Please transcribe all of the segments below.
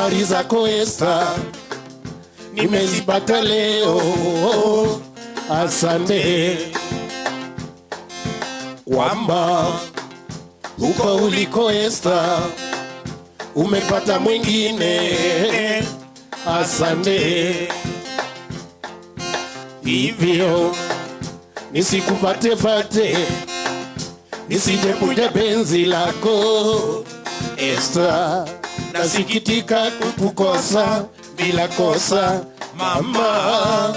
Habari zako Esta, nimezipata leo, asante kwamba huko uliko Esta umepata mwingine, asante. Hivyo nisikupate fate, nisije kuja penzi lako Esta, nasikitika kukukosa bila kosa mama,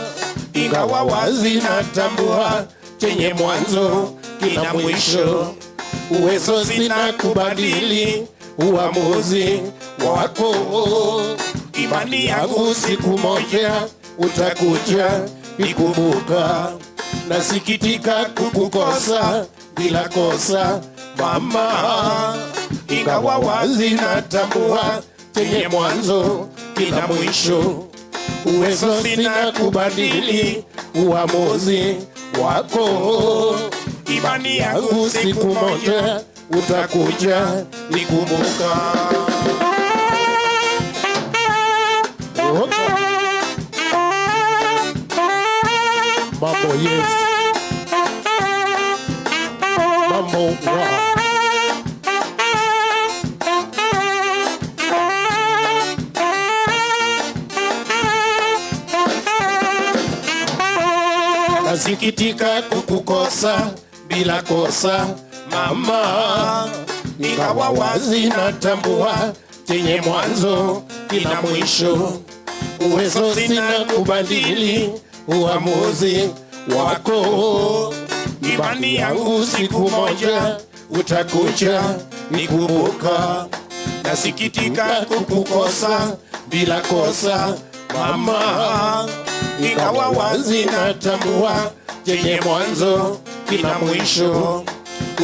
ingawa wazi natambua chenye mwanzo kina mwisho, uwezo sina kubadili uamuzi wako. Imani yangu siku moja utakuja nikumbuka, nasikitika kukukosa bila kosa mama, ingawa wazi natambua chenye mwanzo kina mwisho, uwezo sina kubadili uamuzi wako. Imani yangu siku moja utakuja nikumbuka. Mambo yes, mambo wa. Nasikitika kukukosa bila kosa mama, ingawa wazi natambua chenye mwanzo kina mwisho, uwezo sina kubadili uamuzi wako. Imani yangu siku moja utakuja nikumbuka, nasikitika kukukosa bila kosa mama, ingawa wazi natambua chenye mwanzo kina mwisho,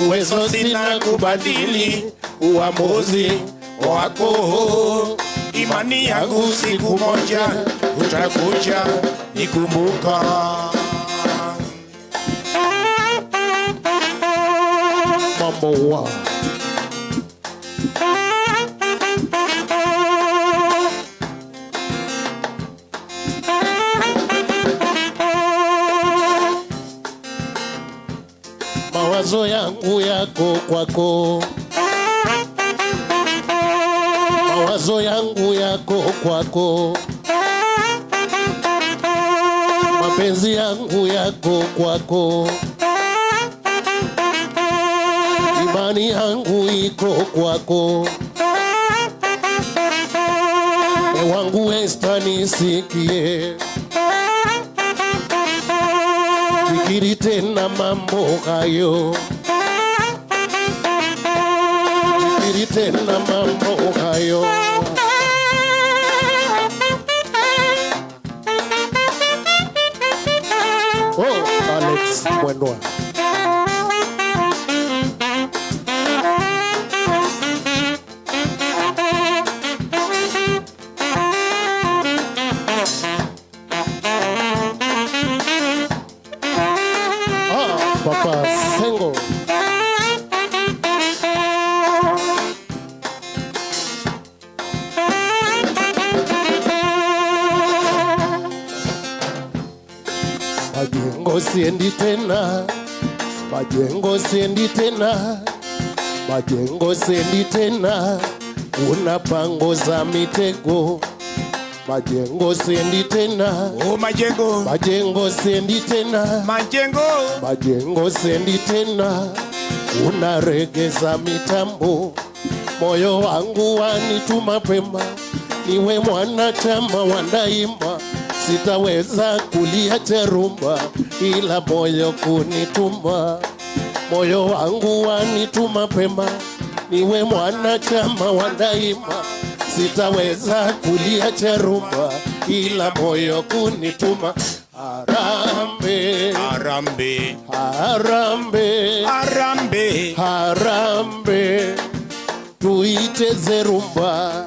uwezo sina kubadili uamuzi wako. Imani yangu siku moja utakuja nikumbuka. Mambo wa. Mawazo yangu yako kwako, mawazo yangu yako kwako, mapenzi yangu yako kwako, imani yangu iko kwako. Moyo wangu Esta nisikie, fikiri tena mambo hayo, fikiri tena mambo hayo. Oh, Alex Mwendwa. Ah, Papa Sengo. Majengo siendi tena, majengo siendi tena, majengo siendi tena, kuna pango za mitego. Majengo siendi tena, Oh, majengo, majengo siendi tena, majengo, majengo siendi tena, kuna rege za mitambo. Moyo wangu wanituma pema, niwe mwanachama wa daima, sitaweza kuliacha rumba, ila moyo kunituma. Moyo wangu wanituma pema, niwe mwanachama wa daima, sitaweza kuliacha rumba, ila moyo kunituma. Harambee, Harambee, harambee, harambee, harambee, tuicheze rumba.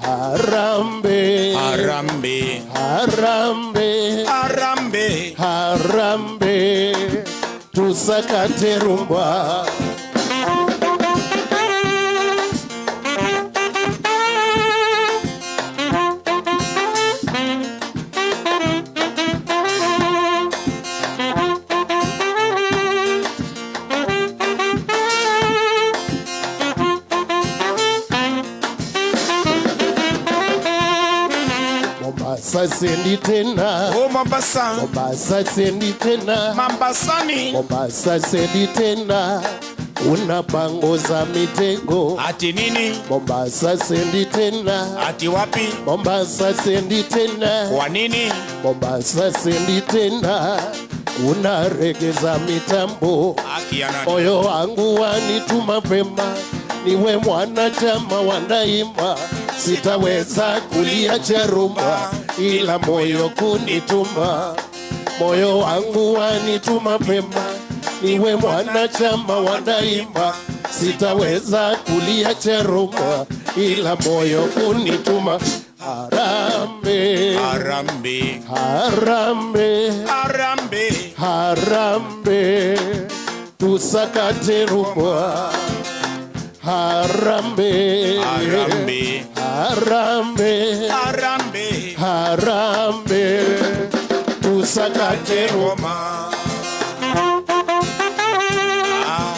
Harambee, harambee, harambee, harambee. harambee, tusakate rumba. Mombasa siendi tena. Oh, Mombasa. Mombasa siendi tena. Mombasani. Mombasa siendi tena. Una pango za mitego. Ati nini? Mombasa siendi tena. Ati wapi? Mombasa siendi tena. Kwa nini? Mombasa siendi tena. Una rege za mitambo. Haki ya nani? Moyo wangu wanituma pema, niwe mwanachama wa daima. Sitaweza kuliacha rumba, ila moyo kunituma. Moyo wangu wanituma pema, niwe mwanachama wa daima. Sitaweza kuliacha rumba, ila moyo kunituma. Harambee, Harambee. harambee. Harambee. Harambee, tusakate rumba. Harambee, Harambee. harambee, Harambee. harambee, tusakate rumba. Roma. Ah.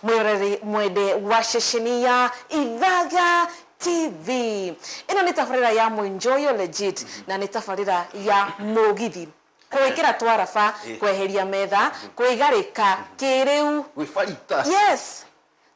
Mwiroreri mwende wa ceceni ya Ithaga TV, ĩno nĩ tabarĩra ya Mwenjoyo Legit na nĩ tabarĩra ya mũgithi kwĩkĩra twaraba, kweheria metha, kwĩgarĩka kĩrĩu. Gwĩbarita. Yes,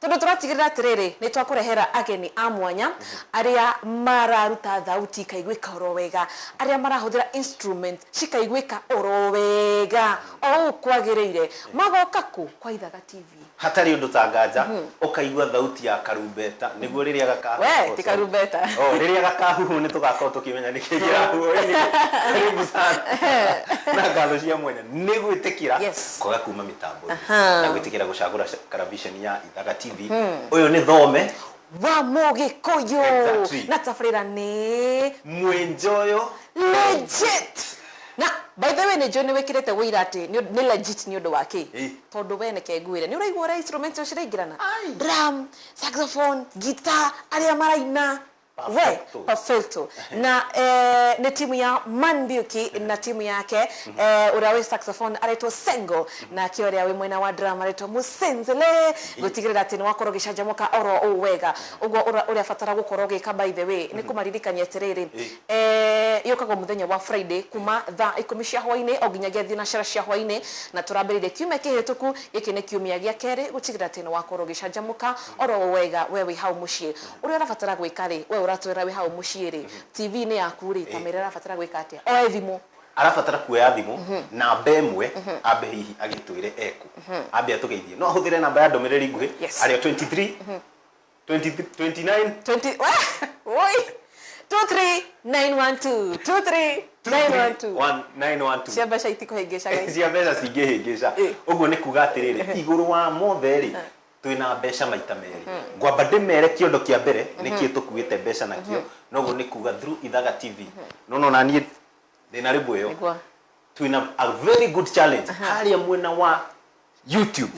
tondu tũratigĩrĩra atĩrĩrĩ, nĩ twakũrehera ageni a mwanya arĩa mararuta thauti ikaiguĩka oro wega, arĩa marahũthĩra instrument cikaiguĩka oro wega o ũũ kwagĩrĩire. Magoka kũ? Kwa Ithaga TV. Hatarĩ ũndũ ta nganja ũkaigua thauti ya karumbeta nĩguo rĩrĩa gakahuhwo. We, ti karumbeta. Oh, rĩrĩa gakahuhwo nĩ tũgakorwo tũkĩmenya nĩkĩ kĩrahuhwo. Karibu sana na ngatho cia mwanya nĩ gwĩtĩkĩra kwaga kuma mĩtambo na gwĩtĩkĩra gũcagũra karaviceni ya Ithaga TV. Ũyũ nĩ thome wa Mũgĩkũyũ. Exactly. Na tabarĩra nĩ Mwenjoyo Legit. Na by the way, nĩ njũĩ nĩ wĩkĩrĩte wũira atĩ nĩ legit nĩ ũndũ wa kĩ? Tondũ we nĩke ngwĩre, nĩ ũraigua ũrĩa instrument icio ciraingĩrana, drum, saxophone, guitar, arĩa maraina we. Perfecto. Perfecto. Na nĩ timu ya Manbiuki na timu yake, ũrĩa wĩ saxophone aretwo Sengo, nake ũrĩa wĩ mwena wa drum aretwo Musenzele, gũtigĩrĩra atĩ nĩ wakorwo ũgĩcanjamũka oro ũũ wega. Ũguo ũrĩa batara gũkorwo ũgĩka, by the way, nĩ kũmaririkania atĩrĩrĩ, yũkagwo mũthenya wa Friday kuma thaa 10 cia hwainĩ o nginyagia thinacara cia hwainĩ, na tũrambĩrĩirie kiumia kĩhĩtũku. Gĩkĩ nĩ kiumia gĩa kerĩ gũtigĩrĩra atĩ nĩ wakorwo ũgĩcanjamũka oro ũũ wega we wĩ hau mũciĩ. Ũrĩa ũrabatara gwĩka rĩ, we ũratwĩra wĩ hau mũciĩ rĩ, TV-inĩ yaku rĩ, ta mĩrĩa ũrabatara gwĩka atĩa? Oe thimũ. Arabatara kuoya thimũ namba ĩmwe, ambe hihi agĩtwĩre eku, ambe atũgeithie. No ahũthĩre namba ya ndũmĩrĩri nguhĩ arĩo 23 20 29 20, woi, 23912, 23912. 912. Cia mbeca itikũhĩngĩcaga. Cia mbeca cingĩhĩngĩca. Ũguo nĩ kuga atĩrĩrĩ, igũrũ wa mothe rĩ, twĩna mbeca maita merĩ. Ngwamba ndĩmere kĩondo kĩa mbere nĩkĩĩ tũkuĩte mbeca nakĩo. Noguo nĩ kuga through Ithaga TV, no no na niĩ ndĩna rĩmbo ĩyo. Twĩna a very good challenge harĩa mwena wa YouTube.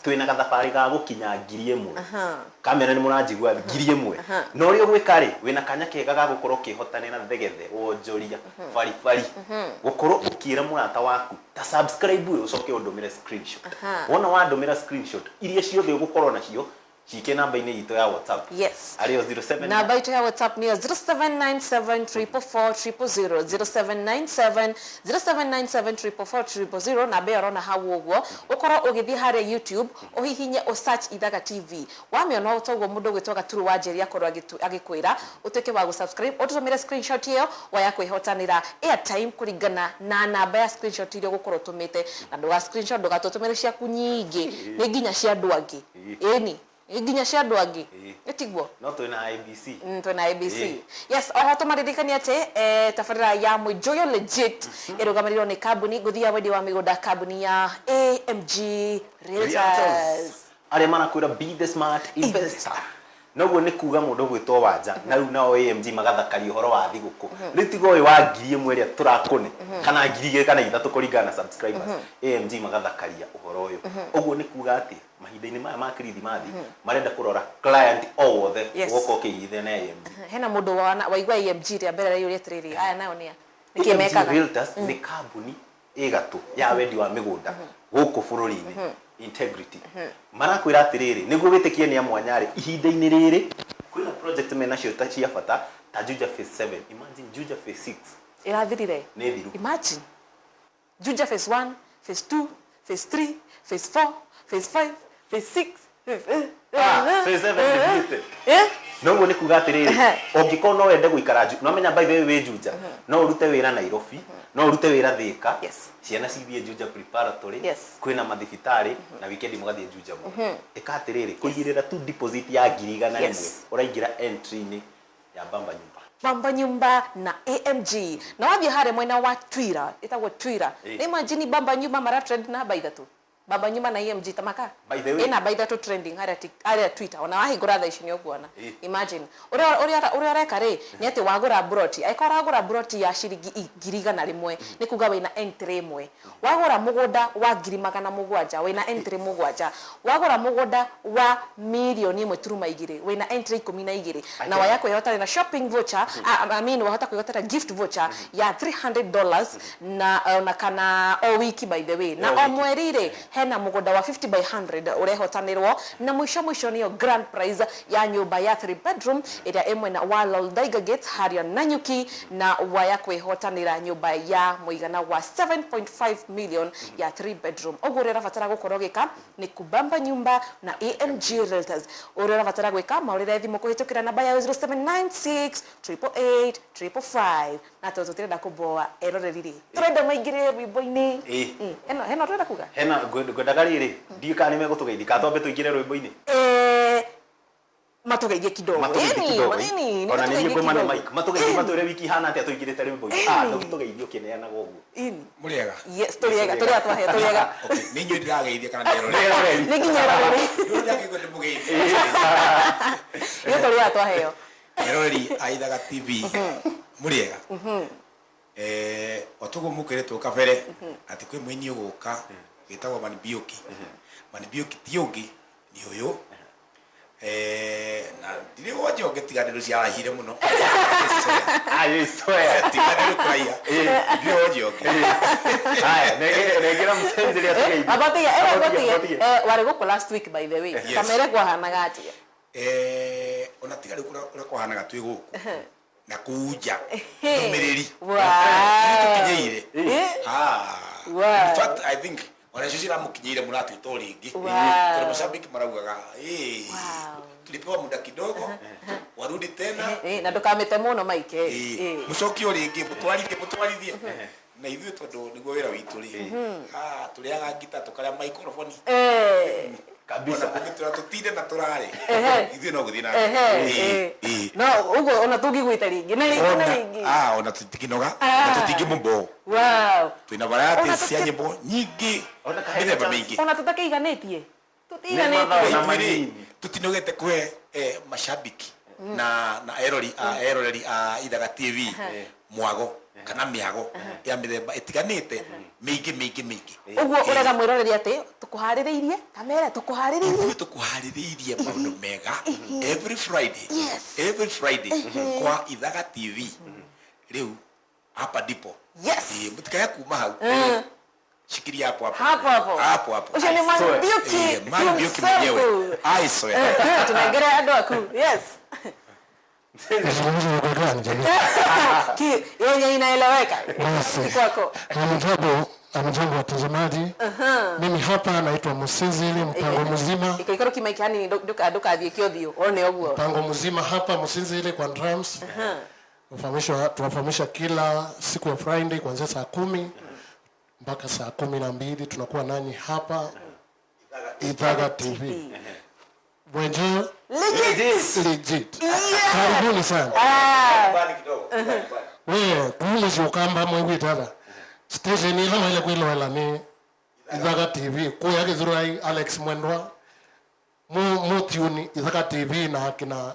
Twĩna gathabarĩ ga gũkinya 1000. Kamera nĩ mũranjigua, 1000. Na ũrĩa ũgwĩka rĩ, wĩna kanya kega ga gũkorwo ũkĩhotanĩra thegethe, wonjoria baribari, gũkorwo ũkĩra mũrata waku ta subscribe ũyũ, ũcoke ũndũmĩre screenshot. Wona wandũmĩra screenshot iria ciothe ũgũkorwo nacio, ciike namba-inĩ itũ ya WhatsApp arĩyo 07 Namba itũ ya WhatsApp niyo 0797444000, 0797 0797444000. Namba ĩyo ũrona hau ũguo, ũkorwo ũgĩthiĩ harĩa YouTube, ũhihinye ũ search Ithaga TV, wamĩona toguo mũndũ ũgwĩtwo Gaturu wa Njeri akorwo agĩkwĩra ũtuĩke wa gũsubscribe, ũtũtũmĩre screenshot ĩyo waya kwĩhotanĩra airtime kũringana na namba ya screenshot iria ũgũkorwo ũtũmĩte. Na ndũga screenshot, ndũgatũtũmĩre ciaku nyingĩ, nĩ nginya cia andũ angĩ. Ĩni nĩ nginya cia andũ angĩ. Nĩ tiguo? No twĩna IBC. Twĩna ABC. Yes, oho tũmaririkanie atĩ tabarĩra ya Mwenjoyo Legit ĩrũgamĩrĩirwo nĩ kambuni ngũthi ya wendia wa mĩgũnda, kambuni ya AMG Realtors. Arĩa marakwĩra be the smart investor. Noguo nĩ kuga mũndũ ũgwĩtwo Wanja na rĩu nao AMG magathakaria ũhoro wa thigũkũ. Rĩu tiga ũyũ wa 1000 ĩrĩa tũrakũne kana 2000 kana 3 kũringana na subscribers, AMG magathakaria ũhoro ũyũ. Ũguo nĩ kuga atĩ mahinda-inĩ maya ma Kirithimathi marenda kũrora client o wothe ũgoka ũkĩigithia na AMG. Hena mũndũ waigua AMG rĩa mbere areyũria atĩrĩrĩ, aya nao nĩa nĩkĩ AMG mekaga? Realtors nĩ kambuni ĩ gatũ ya wendi wa mĩgũnda gũkũ bũrũri-inĩ. Integrity. Marakwĩra atĩrĩrĩ, nĩguo wĩtĩkie nĩ a mwanya rĩ, ihinda-inĩ rĩrĩ kwĩna project menacio ta cia bata ta Juja Phase 7. Imagine Juja Phase 6 Irathirire. Nĩ thiru. Imagine Juja phase 1, phase 2, phase 3, phase 4, phase 5, phase 6. Ah, phase 7 ndĩthiĩte. Eh? Noguo nĩ kuga atĩrĩrĩ, Ehe. ũngĩkorwo no wende gũikara no menya by the way wĩ Juja, no ũrute wĩra Nairobi, no ũrute wĩra Thika, Yes. ciana cithiĩ Juja Preparatory, Yes. kwĩna mathibitarĩ na weekend mũgathiĩ Juja mũno. Ĩka atĩrĩrĩ, kũigĩrĩra tu deposit ya 100,000 Yes. ũraingĩra entry-inĩ ya Bamba Nyumba. Bamba Nyumba na AMG na wathiĩ harĩa mwena wa Twira, ĩtagwo Twira. Eh. Imagine Bamba Nyumba mara trend namba ithatũ, Bamba Nyumba na AMG tamaka. By the way. Ĩ namba ithatũ trending harĩa harĩa Twitter, ona wahingũra thaa ici nĩ ũkuona. Eh. Imagine ũrĩa ũreka rĩ nĩ atĩ wagũra broti, angĩkorwo ũragũra broti ya ciringi 100,000, nĩ kuga wĩna entry ĩmwe. Wagũra mũgũnda wa 700,000, wĩna entry mũgwanja. Wagũra mũgũnda wa 1.2 million, wĩna entry 12, na waya kwĩhotana na shopping voucher, I mean, wahota kwĩhotera gift voucher ya $300 na kana o wiki, by the way, na O o wiki. mweri rĩ hena mũgũnda wa 50 by 100 ũrehotanĩrwo, na mũico mũico nĩyo grand prize ya nyũmba ya 3 bedroom ĩrĩa ĩ mwena wa Loldaiga Gate harĩa Nanyuki, na waya kwĩhotanĩra nyũmba ya mũigana wa 7.5 million ya 3 bedroom. Ũguo ũrĩa ũrabatara gũkorwo ũgĩka nĩ Kubamba Nyumba na AMG Realtors. Ũrĩa ũrabatara gwĩka, maũrĩre thimũ kũhĩtũkĩra namba ya 0796 888 555, na tondũ tũtirenda kũboa eroreri rĩ, tũrenda maingĩrĩre rwĩmbo-inĩ. Ĩ. Hena tũrenda kuga. Hena ngwendaga rĩrĩ, ndiũĩ kana nĩ megũtũgeithia kana twambe tũingĩre rwĩmbo-inĩ. Eh, matũgeithie kidogo. Matũgeithie Ĩni, kidogo, ĩni, nĩ ona nĩ niĩ matũgeithie ngũmane kidogo. mic, matũgeithie, matwĩre wiki ihana atĩa tũingĩrĩte rwĩmbo-inĩ. Ah, tũgeithie ũkĩneanaga ũguo. Ĩni. Mũrĩega? Yes, tũrĩega, tũrĩega, twahe tũrĩega. Okay, nĩ inyuĩ ndĩrageithia kana nĩ eroreri? Eroreri. Nĩ nginya eroreri. Nĩ ndĩrakĩigua ndĩmũgeithie. Nĩ tũrĩega twaheo. Eroreri a Ithaga TV, mũrĩega? O toguo mũkĩrĩtwo kabere atĩ kwĩ mũini ũgũka wĩtagwo Manbiũki. Manbiũki ti ũngĩ nĩ ũyũ. Na ndirĩ wonje ũngĩ tiga nderu ciarahire mũno. Ah, you swear. Tiga nderu kũraiha, ndirĩ wonje ũngĩ. Haya, nengera msenzeli atũgeithie. Abatige, Abatige, abatige. abatige. Warĩ gũkũ last week, by the way. Yes. Kamere kwahanaga atĩa? Ona tiga rĩu kũrĩa kwahanaga twĩ gũkũ na kũu nja ndũmĩrĩri nĩtũkinyĩire. Eh? Ah, Wow. in fact, I think ona cio ciramũkinyĩire mũratwĩta o rĩngĩ, Wow. tondũ mashabiki maraugaga, "Eh, Wow. tulipewa muda kidogo, warudi tena." Na ndũkamĩte mũno Mike. Eh, mũcoke o rĩngĩ, mũtwarithie, mũtwarithie na ithuĩ, tondũ nĩguo wĩra witũ rĩ. Ah, tũrĩaga ngita, tũkarĩa microphone. Kabisa. Ona mũngĩtwĩra tũtinde na tũrare, ithuĩ no gũthiĩ na mbere. Ehe. No ũguo ona tũngĩgwĩta rĩngĩ na rĩngĩ na Ona rĩngĩ. ah, ona tũtikinoga Ah. na tũtingĩmũmboo. Wow. Twĩna variety Ona cia nyĩmbo nyingĩ, Ona kahe mĩthemba chance. mĩingĩ. Ona tũtakĩiganĩtie. Nĩ Tũtiiganĩtie. mathaa. Na ithuĩ rĩ, manini. tũtinogete kũhe mashabiki na eroreri a Ithaga TV mwago kana mĩago ya mĩthemba ĩtiganĩte mĩingĩ mĩingĩ mĩingĩ. Ũguo ũrega mwĩroreri atĩ tũkũharĩrĩirie, kamere tũkũharĩrĩirie. Ithuĩ tũkũharĩrĩirie maũndũ mega every Friday. Yes. Every Friday kwa Ithaga TV. Rĩu hapa ndipo. Yes. Mũtikae kuma hau, shikilia hapo hapo. Hapo hapo. Hapo hapo. Ũcio nĩ I swear. Manbiuki. Manbiuki mwenyewe, I swear. Tunengere andũ aku. Yes. Nazungumza lugha gani jamii? Yenye inaeleweka. Basi. Kwako. Hamjambo, hamjambo watazamaji. Mimi hapa naitwa Musinzili, mpango mzima. Ikaikoro kimaiki hanini, ndũkathiĩ kĩothiũ one ũguo. Mpango mzima hapa Musinzili kwa drums. Tunafahamisha kila siku ya Friday kuanzia saa 10 mpaka saa 12 tunakuwa nanyi hapa Ithaga TV. Mwenje Legit. Legit. Karibuni sana. Mbali kidogo, mbali, mbali. We kumuzi ukamba mwegwitara station ila maile kwilwela ni Ithaga TV kuya Githurai. Alex Mwendwa mu mutiuni Ithaga TV na kina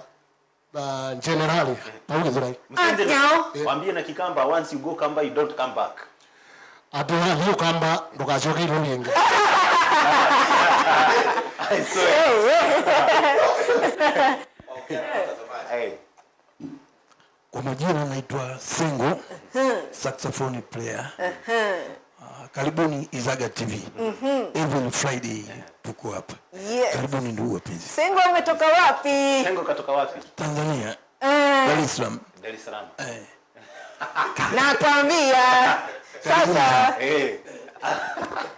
generali pau Githurai. Msenzeli, Anyao. waambie na Kikamba, once you go Kamba you don't come back. Andu athi ukamba ndugacoke ilo ringi. I swear. Hey. Kwa majina naitwa Sengo, saxophone player. Karibuni Izaga TV. Every Friday tuko hapa. Yes. Karibuni ndugu wapenzi. Sengo umetoka wapi? Sengo katoka wapi? Tanzania, Dar es Salaam. Dar es Salaam. Nakwambia sasa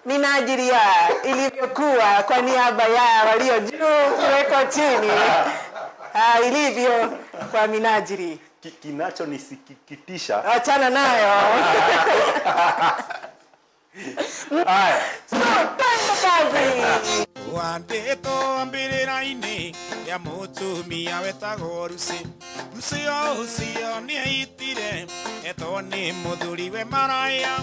minajili ya ilivyokuwa kwa niaba ya walio juu kuwekwa chini. Ilivyo kwa minajili. Kinachonisikitisha. Achana nayo. Haya. So, twende kazi. Wandĩtwo mbĩrĩra-inĩ ya mũtumia wetagwo Lucy. Lucy ũcio nĩaitire etwo nĩ mũthuriwe maraya,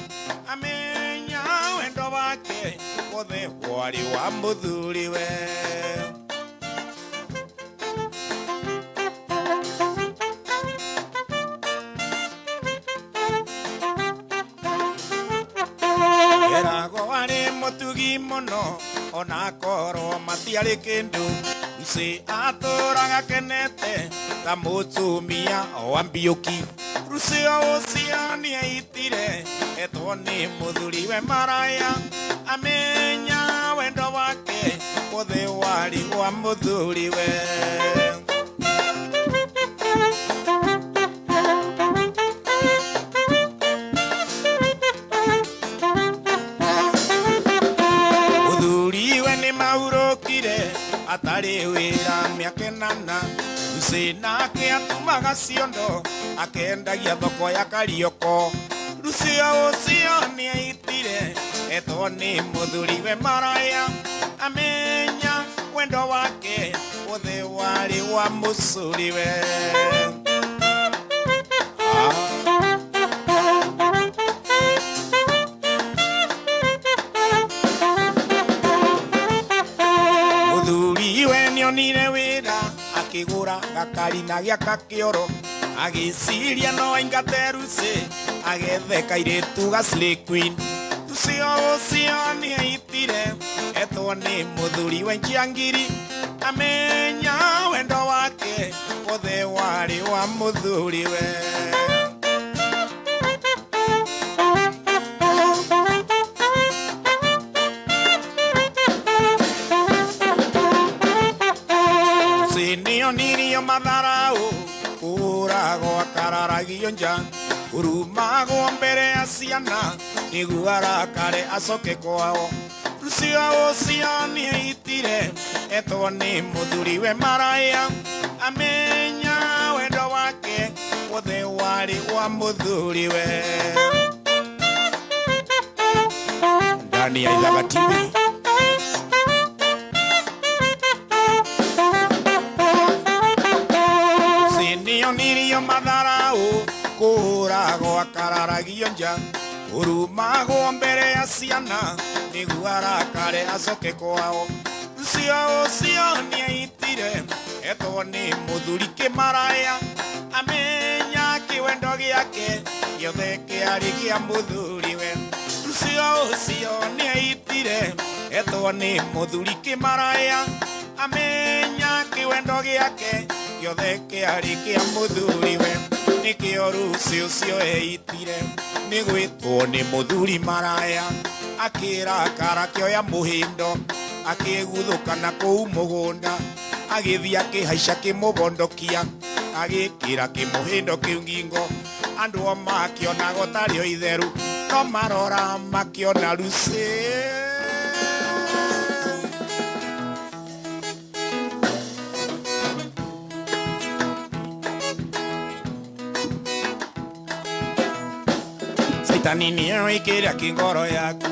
amenya wendo wake wothe warĩ wa mũthuriwe. Eragwo arĩ mũtugi mũno ona korwo matiarĩ kĩndũ. Lucy atũraga kenete ta mũtumia wa Mbiũki. Lucy ũcio nĩaitire etwo nĩ mũthuriwe maraya, amenya wendo wake wothe warĩ wa mũthuriwe. Mũthuriwe nĩ mahurũkire atarĩ wĩra mĩaka ĩnana. Lucy nake atumaga ciondo akendagia thoko ya Karioko. Lucy ũcio nĩaitire etwo nĩ mũthuriwe maraya, amenya wendo wake wothe warĩ wa mũcũriwe. Mũthuriwe nĩonire wĩra akĩgũra gakari na gĩaka kĩoro, agĩciria no aingate Lucy agethe kairĩtu ga Slay Queen. Lucy ũcio nĩaitire etwo nĩ mũthuriwe Njiangiri, amenya wendo wake wothe warĩ wa mũthuriwe. Lucy nĩonirio matharau, kũũragwo akararagio nja, kũrumagwo mbere ya ciana nĩguo arakare acoke kwao. Lucy ũcio nĩaitire etwo nĩ mũthuriwe maraya, amenya wendo wake wothe warĩ wa mũthuriwe. Ndani ya Ithaga TV. Nĩonirio matharau, kũũragwo akararagio nja, kũrumagwo mbere ya ciana nĩguo arakare acoke kwao. Lucy ũcio nĩaitire etwo nĩ mũthuri kĩmaraya, amenya kĩwendo gĩake gĩothe kĩarĩ kĩa mũthuriwe. Lucy ũcio nĩaitire etwo nĩ mũthuri kĩmaraya, amenya kĩwendo gĩake gĩothe kĩarĩ kĩa mũthuriwe. Nĩkĩo Lucy ũcio eitire nĩ gwĩtwo nĩ mũthuri maraya, akĩrakara akĩoya mũhĩndo akĩguthũka na kũu mũgũnda, agĩthiĩ akĩhaica kĩmũbondokia, agĩkĩra kĩmũhĩndo kĩu ngingo. Andũ o makĩonaga ũtarĩ o itheru, no marora makĩona Lucy. Saitani nĩoĩ kĩrĩa kĩ ngoro yaku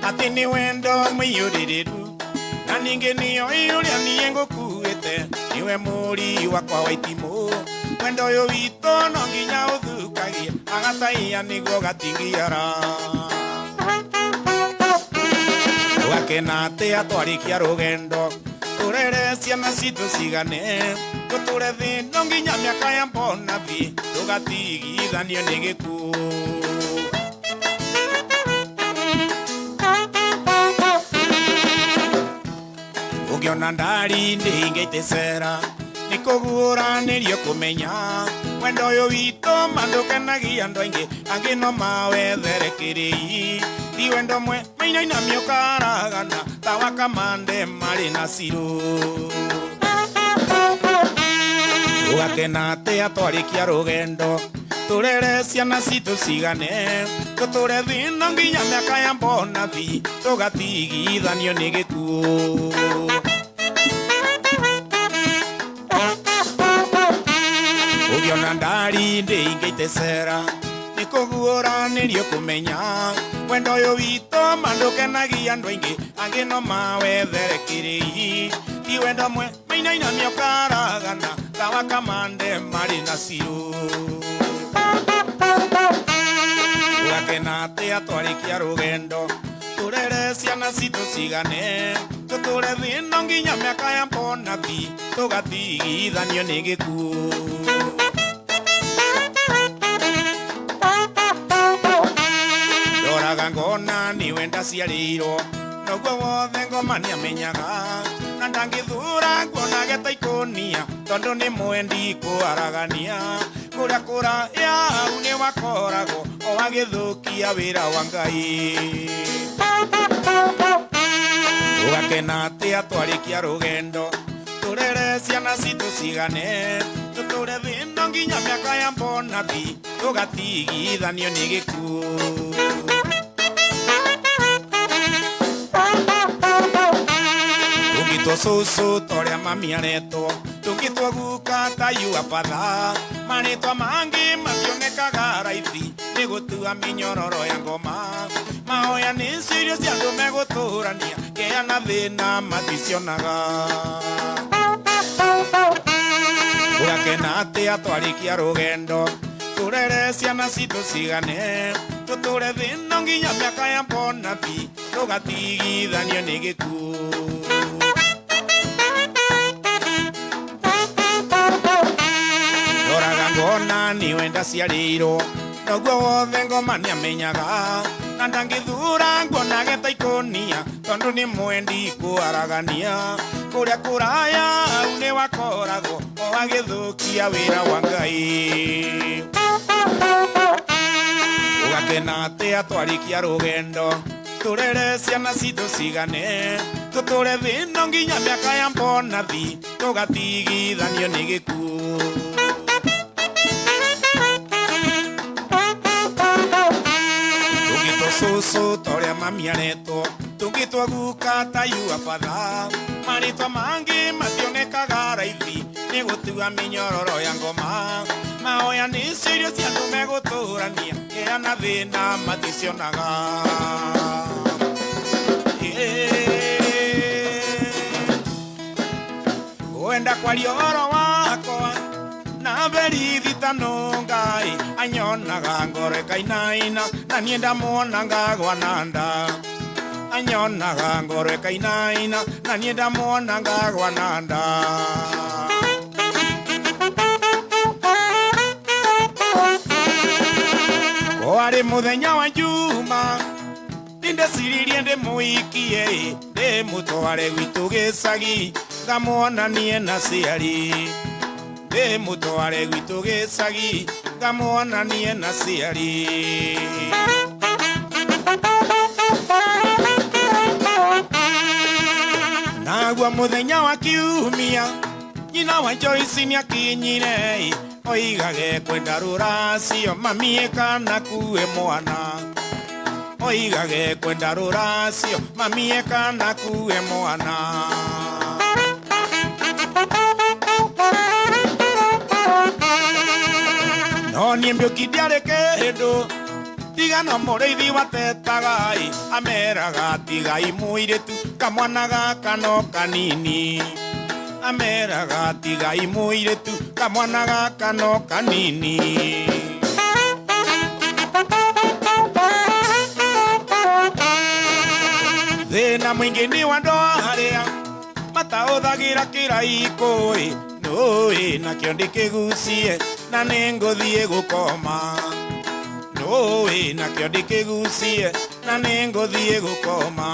atĩ nĩ wendo mũiyũrĩrĩru, na ningĩ nĩoĩ ũrĩa niĩ ngũkuĩte nĩwe mũri wakwa wa itimũ. Wendo ũyũ witũ no nginya ũthũkagie, agataiya nĩguo gatingiara. Tũgakena atĩa twarĩkia rũgendo, tũrere ciana citũ cigane, tũtũre thĩ no nginya mĩaka ya mbonathi, tũgatigithanio nĩ gĩkuũ. Ũngĩona ndari ndĩhingĩte cera, nĩ Nikuguranĩrio kũmenya wendo ũyũ witũ mandũkenagia andũ aingĩ angĩ no mawethere kĩrĩi ti wendo mwe mainainamio karagana ta wakamande marĩ na cirũ tũgakena atĩa twarĩkia rũgendo tũrere ciana citũ cigane tũtũre thĩna nginya mĩaka ya mbonathi tũgatigithanio nĩ gĩkuũ. Ũngĩona ndari ndĩingĩte cera nĩkũguũranĩrio kũmenya wendo ũyũ witũ mandũkenagia andũ aingĩ angĩ no mawethere kĩrĩi ti wendo mwe mainainamio karagana ta wakamande marĩ na cirũ. Tũgakena atĩa twarĩkia rũgendo tũrere ciana citũ cigane tũtũre thĩna nginya mĩaka ya mbonathi tũgatigithanio nĩ gĩkuũ. Ndoraga ngona nĩwe ndaciarĩirwo noguo wothe ngoma nĩamenyaga na ndangĩthura nguonage ta ikũnia tondũ nĩ mwendi kũaragania kũrĩa kũraya hau nĩ wakoragwo o agĩthũkia wĩra wa Ngai. Tũgakena atĩa twarĩkia rũgendo tũrere ciana citũ cigane tũtũre thĩna nginya mĩaka ya mbonathi tũgatigithanio nĩ gĩkuũ. Tũngĩtwo cũcũ ta ũrĩa mami aretwo tũngĩtwo guka ta yua batha marĩtwa mangĩ mationekaga raithi nĩ gũtua mĩnyororo ya ngoma mahoya nĩcio irio cia andũ megũtũrania kĩa na thĩna maticionaga. Tũgakena atĩa twarĩkia rũgendo tũrere ciana citũ cigane tũtũre thĩna nginya mĩaka ya mbonathi tũgatigithanio nĩ gĩkuũ. Ndoraga ngona nĩwe ndaciarĩirwo noguo wothe ngoma nĩamenyaga na ndangĩthura nguonage ta ikũnia tondũ nĩ mwendi kũaragania kũrĩa kũraya hau nĩ wakoragwo o agĩthũkia wĩra wa Ngai. Tũgakena atĩa twarĩkia rũgendo tũrere ciana citũ cigane tũtũre thĩna nginya mĩaka ya mbonathi tũgatigithanio nĩ gĩkuũ. Tũngĩtwo cũcũ ta ũrĩa mami aretwo tũngĩtwo guka ta yua batha marĩtwa mangĩ mationekaga raithi nĩ gũtua mĩnyororo ya ngoma mahoya nĩcio irio cia andũ megũtũrania kĩa na thĩna maticionaga. Ngwenda kwaria ũhoro wakwa na berithi ta nũngai anyonaga ngoro ĩkainaina na niĩ ndamuona ngagwa na nda anyonaga ngoro ĩkainaina na niĩ ndamuona ngagwa na nda. Kwarĩ mũthenya wa Juma nĩndeciririe ndĩmũikie ndĩmũtware gwitũ gĩcagi ngamuonanie na ciari ndĩmũtware gwitũ gĩcagi ngamuonanie na ciari. Naguo mũthenya wa kiumia nyina wa Joyce nĩakinyire oigage kwenda rũracio mami kana kue mwana oigage kwenda rũracio mami kana kue mwana. No niĩ Mbiũki ndiarĩ kĩndũ tiga no mũrĩithi watetaga ameraga tigai mũirĩtu kamwana gaka no kanini ameraga tigai mũirĩtu kamwana gaka no kanini. Thĩna mũingĩ nĩ wa andũ arĩa mataũthagĩra kĩraikũ ĩ nũĩ nakĩo ndĩkĩgucie na nĩngũthiĩ gũkoma nũĩ nakĩo ndĩkĩgucie na nĩngũthiĩ gũkoma.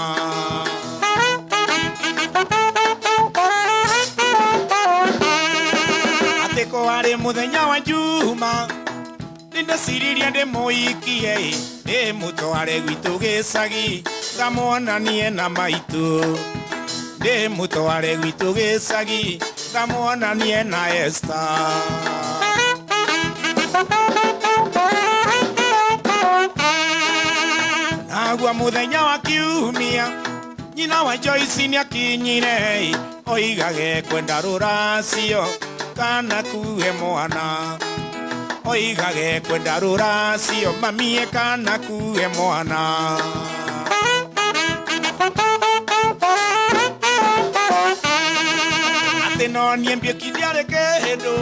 Kihiko arĩ mũthenya wa Juma nĩndeciririe ndĩmũikie ndĩmũtware gwitũ gĩcagi ngamuonanie na maitũ ndĩmũtware gwitũ gĩcagi ngamuonanie na Esther. Naguo mũthenya wa kiumia nyina wa Joyce nĩakinyire oigage kwenda rũracio kana kuhe mwana oigage kwenda rũracio mamie kana kuhe mwana. Atĩ no niĩ Mbiũki ndiarĩ kĩndũ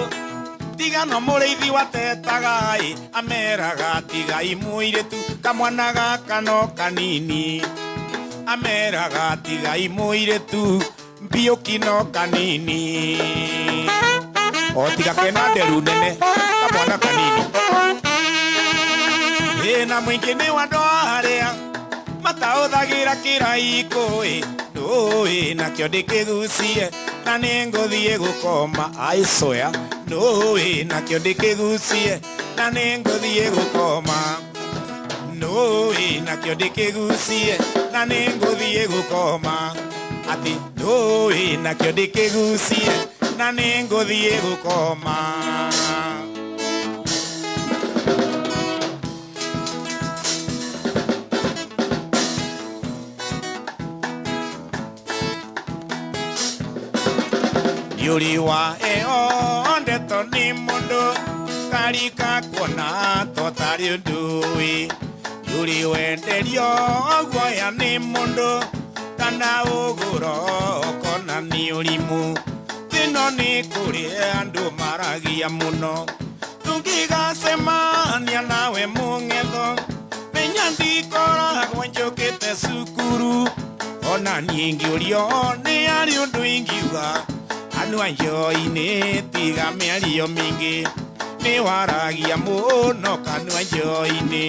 tiga no mũrĩithi watetaga ĩ ameraga tigai mũirĩtu kamwana gaka no kanini ameraga tigai mũirĩtu Mbiũki no kanini o tiga kena nderu nene kamwana kanini. Thĩna mũingĩ nĩ wa andũ arĩa mataũthagĩra kĩraikũ ĩ ndũĩ nakĩo ndĩkĩgucie na nĩngũthiĩ gũkoma I swear ndũĩ nakĩo ndĩkĩgucie na nĩngũthiĩ gũkoma ndũĩ nakĩo ndĩkĩgucie na nĩngũthiĩ gũkoma atĩ ndũĩ nakĩo ndĩkĩgucie na nĩngũthiĩ gũkoma. Yuri wa eo ndeto nĩ mũndũ karika kuona totarĩ ũndũ-ĩ yuri wenderio guoya nĩ mũndũ kana ũgũro kona nĩ ũrimũ thĩno nĩ kũrĩ andũ maragia mũno tũngĩgacemania nawe mũng'etho menya ndikoragwo njũkĩte cukuru ona niĩ ngĩũrio nĩ harĩ ũndũ ingiuga kanua njoinĩ tiga mĩario mĩingĩ nĩ waragia mũno kanua njoinĩ.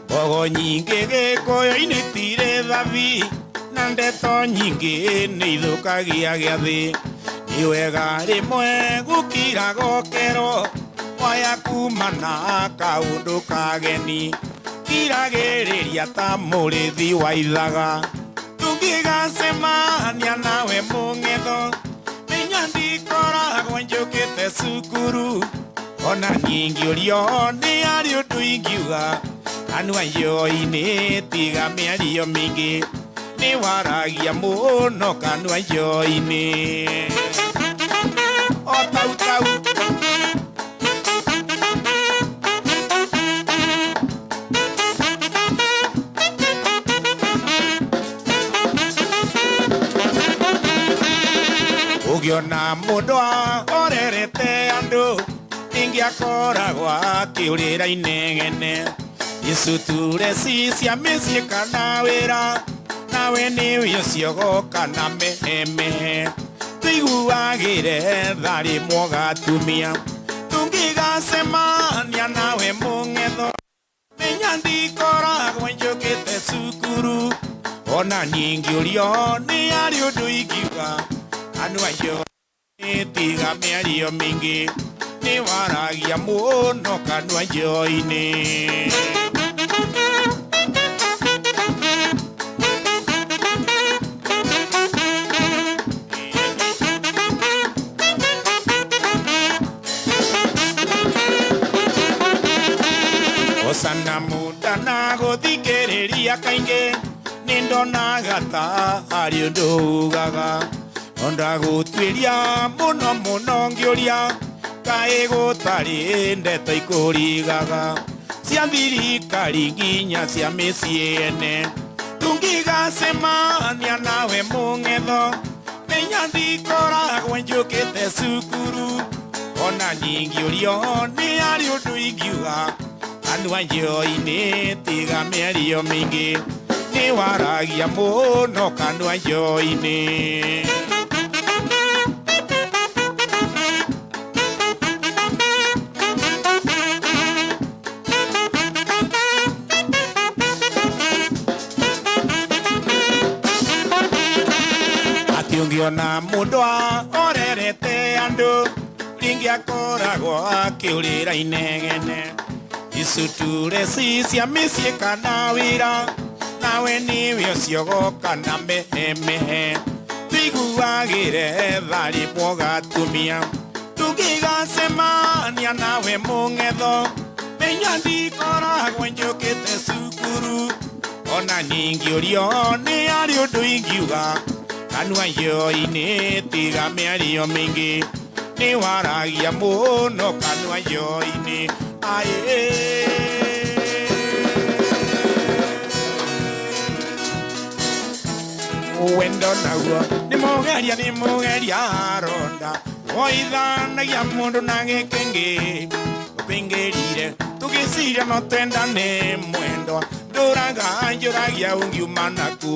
Mbogo nyingĩ gĩkũyũ-inĩ tirĩ thabi na ndeto nyingĩ nĩ ithũkagia gĩathĩ nĩ wega rĩmwe gũkira gokerwo waya kumana kaũndũ kageni kiragĩrĩria ta mũrĩthi wa ithaga tũngĩgacemania nawe mũng'etho menya ndikoragwo njũkĩte cukuru ona niĩ ngĩũrio nĩ harĩ ũndũ ingiuga kanua njoinĩ tiga mĩario mĩingĩ nĩ waragia mũno kanua njoinĩ o tau tau. Ũngĩona mũndũ ahorerete andũ ingĩakoragwo akĩũrĩra inegene icuture ci cia mĩciĩ kana wĩra nawe nĩwe ũcio goka na mehemehe tũiguagĩre tha rĩmwe ũgatumia tũngĩgacemania nawe mũng'etho menya ndikoragwo njũkĩte cukuru ona niĩ ngĩũrio nĩ harĩ ũndũ ingiuga kanua njoinĩ tiga mĩario mĩingĩ nĩ waragia mũno kanua njoinĩ. Osana mundana gũthikĩrĩria kaingĩ nĩ ndonaga ta harĩ ũndũ ugaga no ndagũtuĩria mũno mũno ngĩũria kaĩ gũtarĩ ndeto ikũrigaga cia thirikari nginya cia mĩciĩ ene tũngĩgacemania nawe mũng'etho menya ndikoragwo njũkĩte cukuru ona niĩ ngĩũrio nĩ harĩ ũndũ ingiuga kanua njoinĩ tiga mĩario mĩingĩ nĩ waragia mũno kanua njoinĩ. Ndona mundu orerete andu ringi akoragwo akiurira inegene icuture cia mĩciĩ kana wĩra nawe nĩwe ũcio goka na mehemehe tũiguagĩre tharĩ mwogatumia tũngĩgacemania nawe mũng'etho menya ndikoragwo njũkĩte cukuru ona ningĩũrio nĩ arĩ ũndũ ingiuga kanua yo-inĩ tiga mĩario mĩingĩ nĩ waragia mũno kanua yo-inĩ aĩ wendo naguo nĩ mũgeria ronda woithanagia mũndũ na gĩkĩngĩ ũkĩingĩrire tũgĩciria no twendane mwendwa ndũraga njũragia ũngiuma naku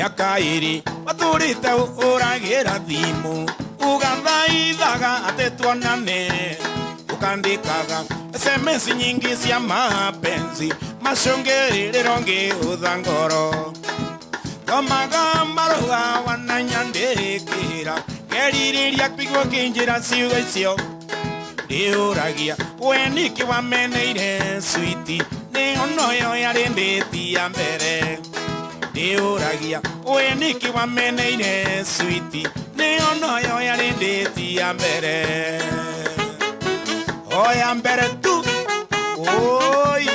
mĩaka ĩrĩ watũrĩte ũragĩra thimũ ũgathaithaga atĩ tuonane ũkandĩkaga SMS nyingĩ cia mapenzi macũngĩrĩro ngĩũtha ngoro thomaga marũa wananyandĩkĩra ngerirĩria kũigua ngĩnjĩra ciugo icio ndĩũragia we nĩkĩ wameneire switi nĩyo noyo yarĩ ndĩti ya mbere ndĩũragia we nĩkĩ wameneire switi nĩyo noyo yarĩ ndĩti ya mbere o ya mbere tu oi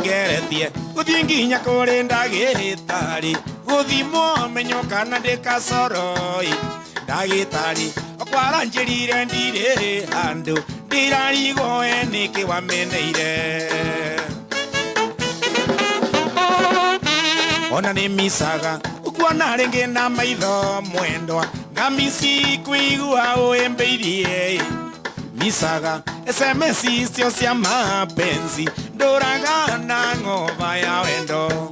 ngeretie gũthiĩ nginya kũrĩ ndagĩtarĩ gũthimwo menyo kana ndĩ kacoroi ndagĩtarĩ okwaranjĩrire ndirĩ handũ ndirarigwo we nĩkĩ wameneire ona nĩ micaga ũkuona rĩngĩ na maitho mwendwa ngamici kũigua ũĩmbĩirie micaga SMS icio cia mapenzi ndũraga na ng'oba ya wendo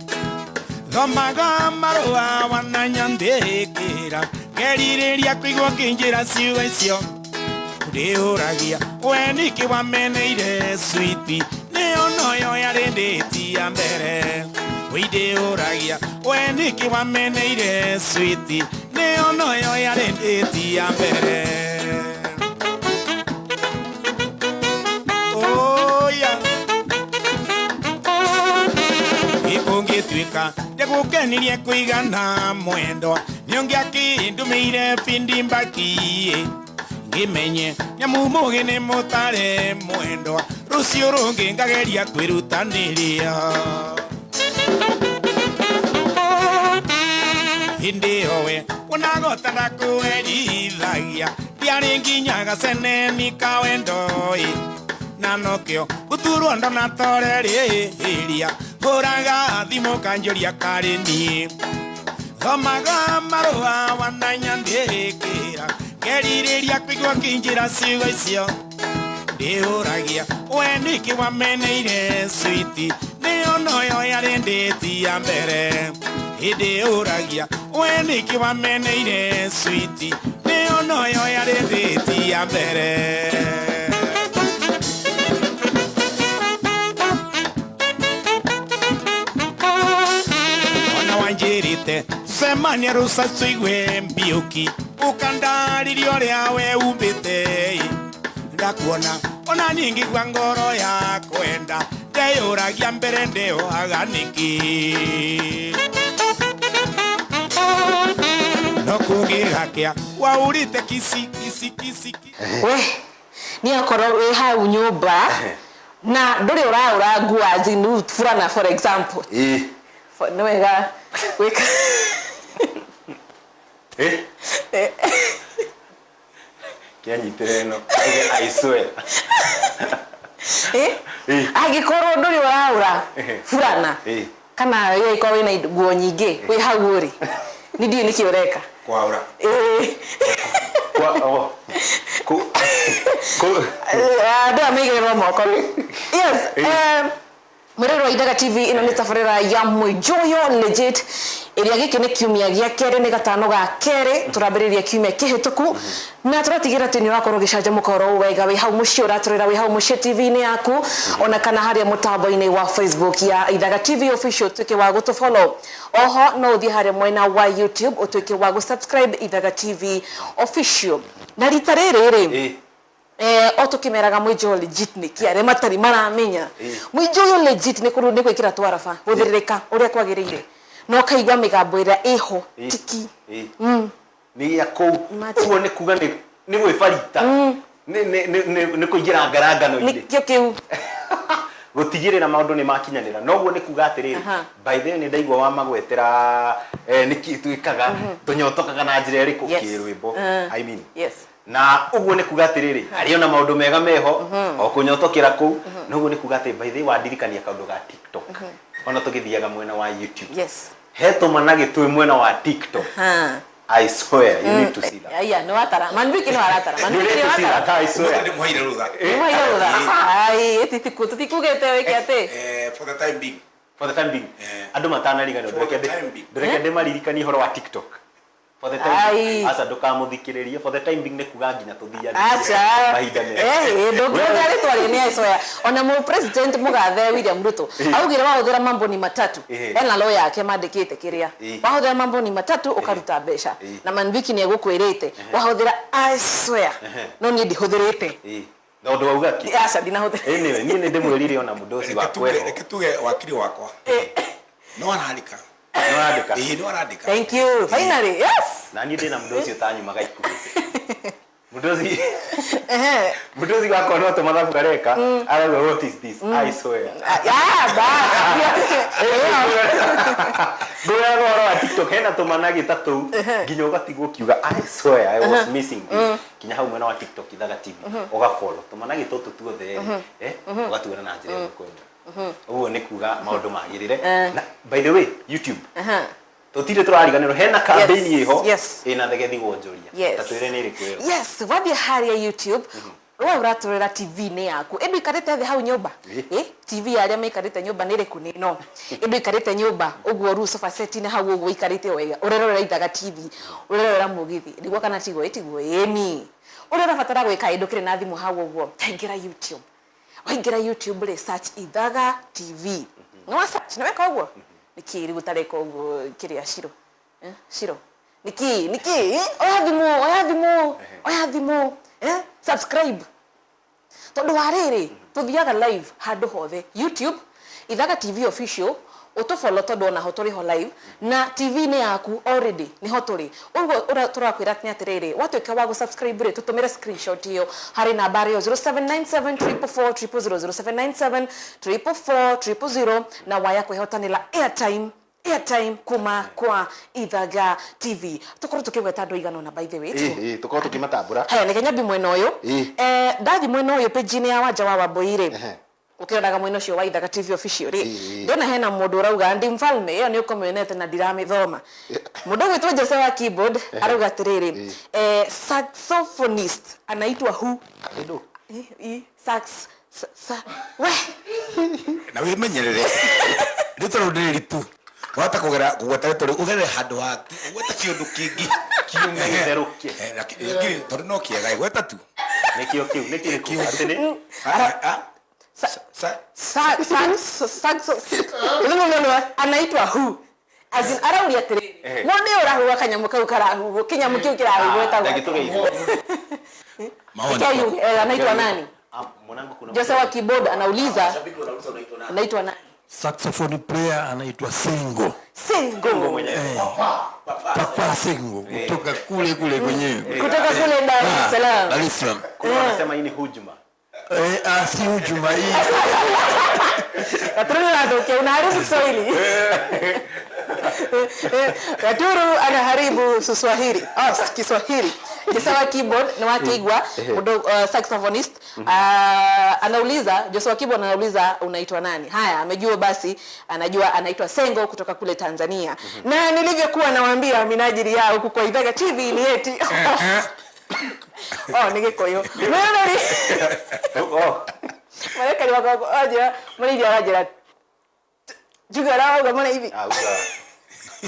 thomaga marũa wananyandĩkĩra ngerirĩria kũigua ngĩnjĩra ciugo icio ndĩũragia we nĩkĩ wameneire switi nĩyo noyo yarĩ ndĩti ya mbere wĩ ndĩũragia we nĩkĩ wameneire switi nĩyo noyo yarĩ ndĩti ya mbere gĩkũngĩtuĩka ndĩgũkenirie kũigana mwendwa nĩũngĩakĩndũmĩire bindi mbaki ngĩmenye nyamu mũgĩ nĩ mũtare mwendwa rũciũ rũngĩ ngageria kwĩrutanĩria hĩndĩ ĩyo we onagota ndakũherithagia ndiarĩ nginya gaceneni ka wendo-ĩ na nokĩo gũturwo ndonatoreria hũraga thimũ kanjũria karĩ niĩ thomaga marũa wananyandĩkĩra ngerirĩria kũigua ngĩnjĩra ciugo icio ndĩũragia we nĩkĩ wameneire switi nĩyo noyo yarĩ ndĩti ya mbere ndĩũragia we nĩkĩ wameneire switi nĩyo noyo yarĩ ndĩti ya mbere njirite tucemania rũcacu igue mbiũki ũkandaririe ũrĩa we umbĩte ndakuona ona niĩ ngĩigua ngoro ya kwenda ndeyũragia mbere ndĩohaga nĩkĩ no kũngĩgakĩa waurĩte kici kici kici we niĩ akorwo wĩ hau nyũmba na ndũrĩ ũraũra nguo azinu burana for example nĩ wega gwĩka kĩanyitĩre ĩno I swear angĩkorwo ndũrĩ ũraũra burana kana ĩkorwo wĩna nguo nyingĩ wĩ hau rĩ nĩ ndiũĩ nĩkĩ ũreka kwaũra andũ aya maigĩrĩrwo moko yes. Mwirero wa Ithaga TV ĩno nĩ tabarĩra ya Mwĩnjũyũ legit ĩrĩa gĩkĩ nĩ kiumia gĩa kerĩ nĩ gatano ga kerĩ tũrambĩrĩria kiumia kĩhĩtũku na tũratigĩra atĩ nĩ ũrakorwo ũgĩcanjamũka oro wega wĩ hau mũciĩ ũratũrĩra wĩ hau mũciĩ TV-inĩ yaku ona kana harĩa mũtambo-inĩ wa Facebook ya Ithaga TV official ũtuĩke wa gũtũfollow oho no ũthiĩ harĩa mwena wa YouTube ũtuĩke wa gũsubscribe Ithaga TV official na rita rĩrĩ rĩ o tukimeraga mwijo legit nä kä arä matari maramenya mwijo å legit nä kå nä gwä kä ra twaraba gå thä rä rä ka å rä a kwagä rä ire na å kaigua mä gambo ä rä a ĩho tiki nä gä a kå u ũguo nä kuga nä gwä barita nä kå ingä ra ngarangano-inä nä kä o kä u gutigirira maundu ni makinyanira noguo ni kuga atiriri by the way ni ndaigua wa magwetera niki twikaga tunyotokaga na njira iriku kirwimbo I mean yes na uguo ni kuga atiriri ari ona maundu mega meho o kunyotokera kuu noguo ni kuga ati by the way wandirikania kaundu ga TikTok ona tugithiaga mwena wa YouTube yes he tumanagi twi mwena wa TikTok. I swear you need to see that. Yeah, no atara. Manwiki no aratara. Manwiki no atara. I swear. Ni muhaire rutha. Ni muhaire rutha. Ai, titikugete wike ati. For the time being. For the time being. Andu matanariganwo ndureke ndimaririkanie horo wa TikTok. For the time being. Aca ndukamuthikiririe for the time being ni kuga nginya tuthiange. Aca. Mahinda mega. Ndungiuga ritwa rĩ ni I swear. Ona mu president mugathe William Ruto augire wahuthira mambo ni matatu. Ena law yake mandikite kiria. Wahuthira mambo ni matatu ukaruta mbeca. Na Manwiki ni egukwirite. Wahuthira I swear. No ni ndihuthirite. Na undu wauga ki? Aca ndinahuthira. Anyway, ni ndimwirire ona mundu ucio wakweho. Reke tuge wakiri wakwa. No arandika. No arandika. No arandika. Thank you. Finally. Yes. Na niĩ ndĩna mũndũ ũcio ũtanyumaga ikuhĩ. Mũndũ ũcio mũndũ ũcio wakwa no tũmathabu areka arauga what is this? I swear. Ah, Ngũraga ũhoro wa TikTok hena tũmanagi ta tũu nginya ũgatigwo ũkiuga I swear I was missing this. Kinya hau mwena wa TikTok Ithaga TV ũgafollow tũmanagi tũtũ tuothe ũgatuona na njĩra ĩrĩa ũkwenda. Ũguo nĩ kuga maũndũ magĩrĩre. Na by the way YouTube tutire turariganirwo hena campaign iho ina thegethi wonjoria ta twire ni iriku iyo. Yes, wathie haria YouTube we uraturira TV ni yaku indu ikarite thi hau nyumba TV aria maikarite nyumba ni iriku ni no indu ikarite nyumba uguo ru sofa set ni hau uguo ikarite wega urerorera Ithaga TV urerorera mugithi niguo kana tiguo itiguo eni uria urabatara gwika indu kiri na thimu hau uguo taingira YouTube waingira YouTube ri search Ithaga TV no search na weka uguo niki ri gutareka uguo kiria ciro ciro niki niki oya thimu oya thimu oya thimu subscribe tondu wa riri tuthiaga live handu hothe YouTube Ithaga TV official utufollow tondu ona ho turi ho live na TV ni yaku already ni ho turi uguo turakwira ni atiriri watuika wa gusubscribe ri tutumire screenshot iyo hari namba rio 0797 444 000 0797 444 000 na waya kwihotanira airtime airtime kuma kwa Ithaga TV tukorwo tukigweta andu igana ona by the way tukorwo tukimatambura haya ni kenya bi mwena uyu ndathi mwena uyu page-ini ya Wanja wa Wambui ri ukiroraga mwena ucio wa Ithaga TV official ri ndona hena mundu urauga ndi mfalme iyo ni ukomionete na ndiramithoma mundu gwitwo Jose wa keyboard arauga atiriri saxophonist anaitwa who sax sa we na wimenyerere ritwa riu ni ritu wata kugera kugweta ritwa riu ugerere handu hangĩ ugweta kiundu kingi kiume gĩtherũkie lakini tondu no kiega gweta tu nikio kiu nikio atĩ ni sa no anaitwa who as in arauria atiriri mwone urahuha kanyamu kau karahuhwo kinyamu kiu kirahuhwo etagwo anaitwa nani? Mwanangu kuna Jose wa keyboard anauliza anaitwa nani? Saxophone player anaitwa Sengo. Sengo. Papa Sengo kutoka kule kule kwenyewe. Kutoka kule Dar es Salaam. Dar es Salaam. Kuna wanasema hii ni hujuma. Si hujuma hii. Katuru anatokea unaharibu Kiswahili. Katuru anaharibu Kiswahili. Kiswahili. Joshua keyboard na wakigwa saxophonist anauliza Joshua keyboard anauliza unaitwa nani? Haya amejua basi anajua anaitwa Sengo kutoka kule Tanzania. Na nilivyokuwa nawaambia minajili yao huku kwa Ithaga TV ni eti oh nigikoyo. Mwana Marekani wako aja muri arajira Njuge ũrĩa wauga mũrĩithi. Ah, uga.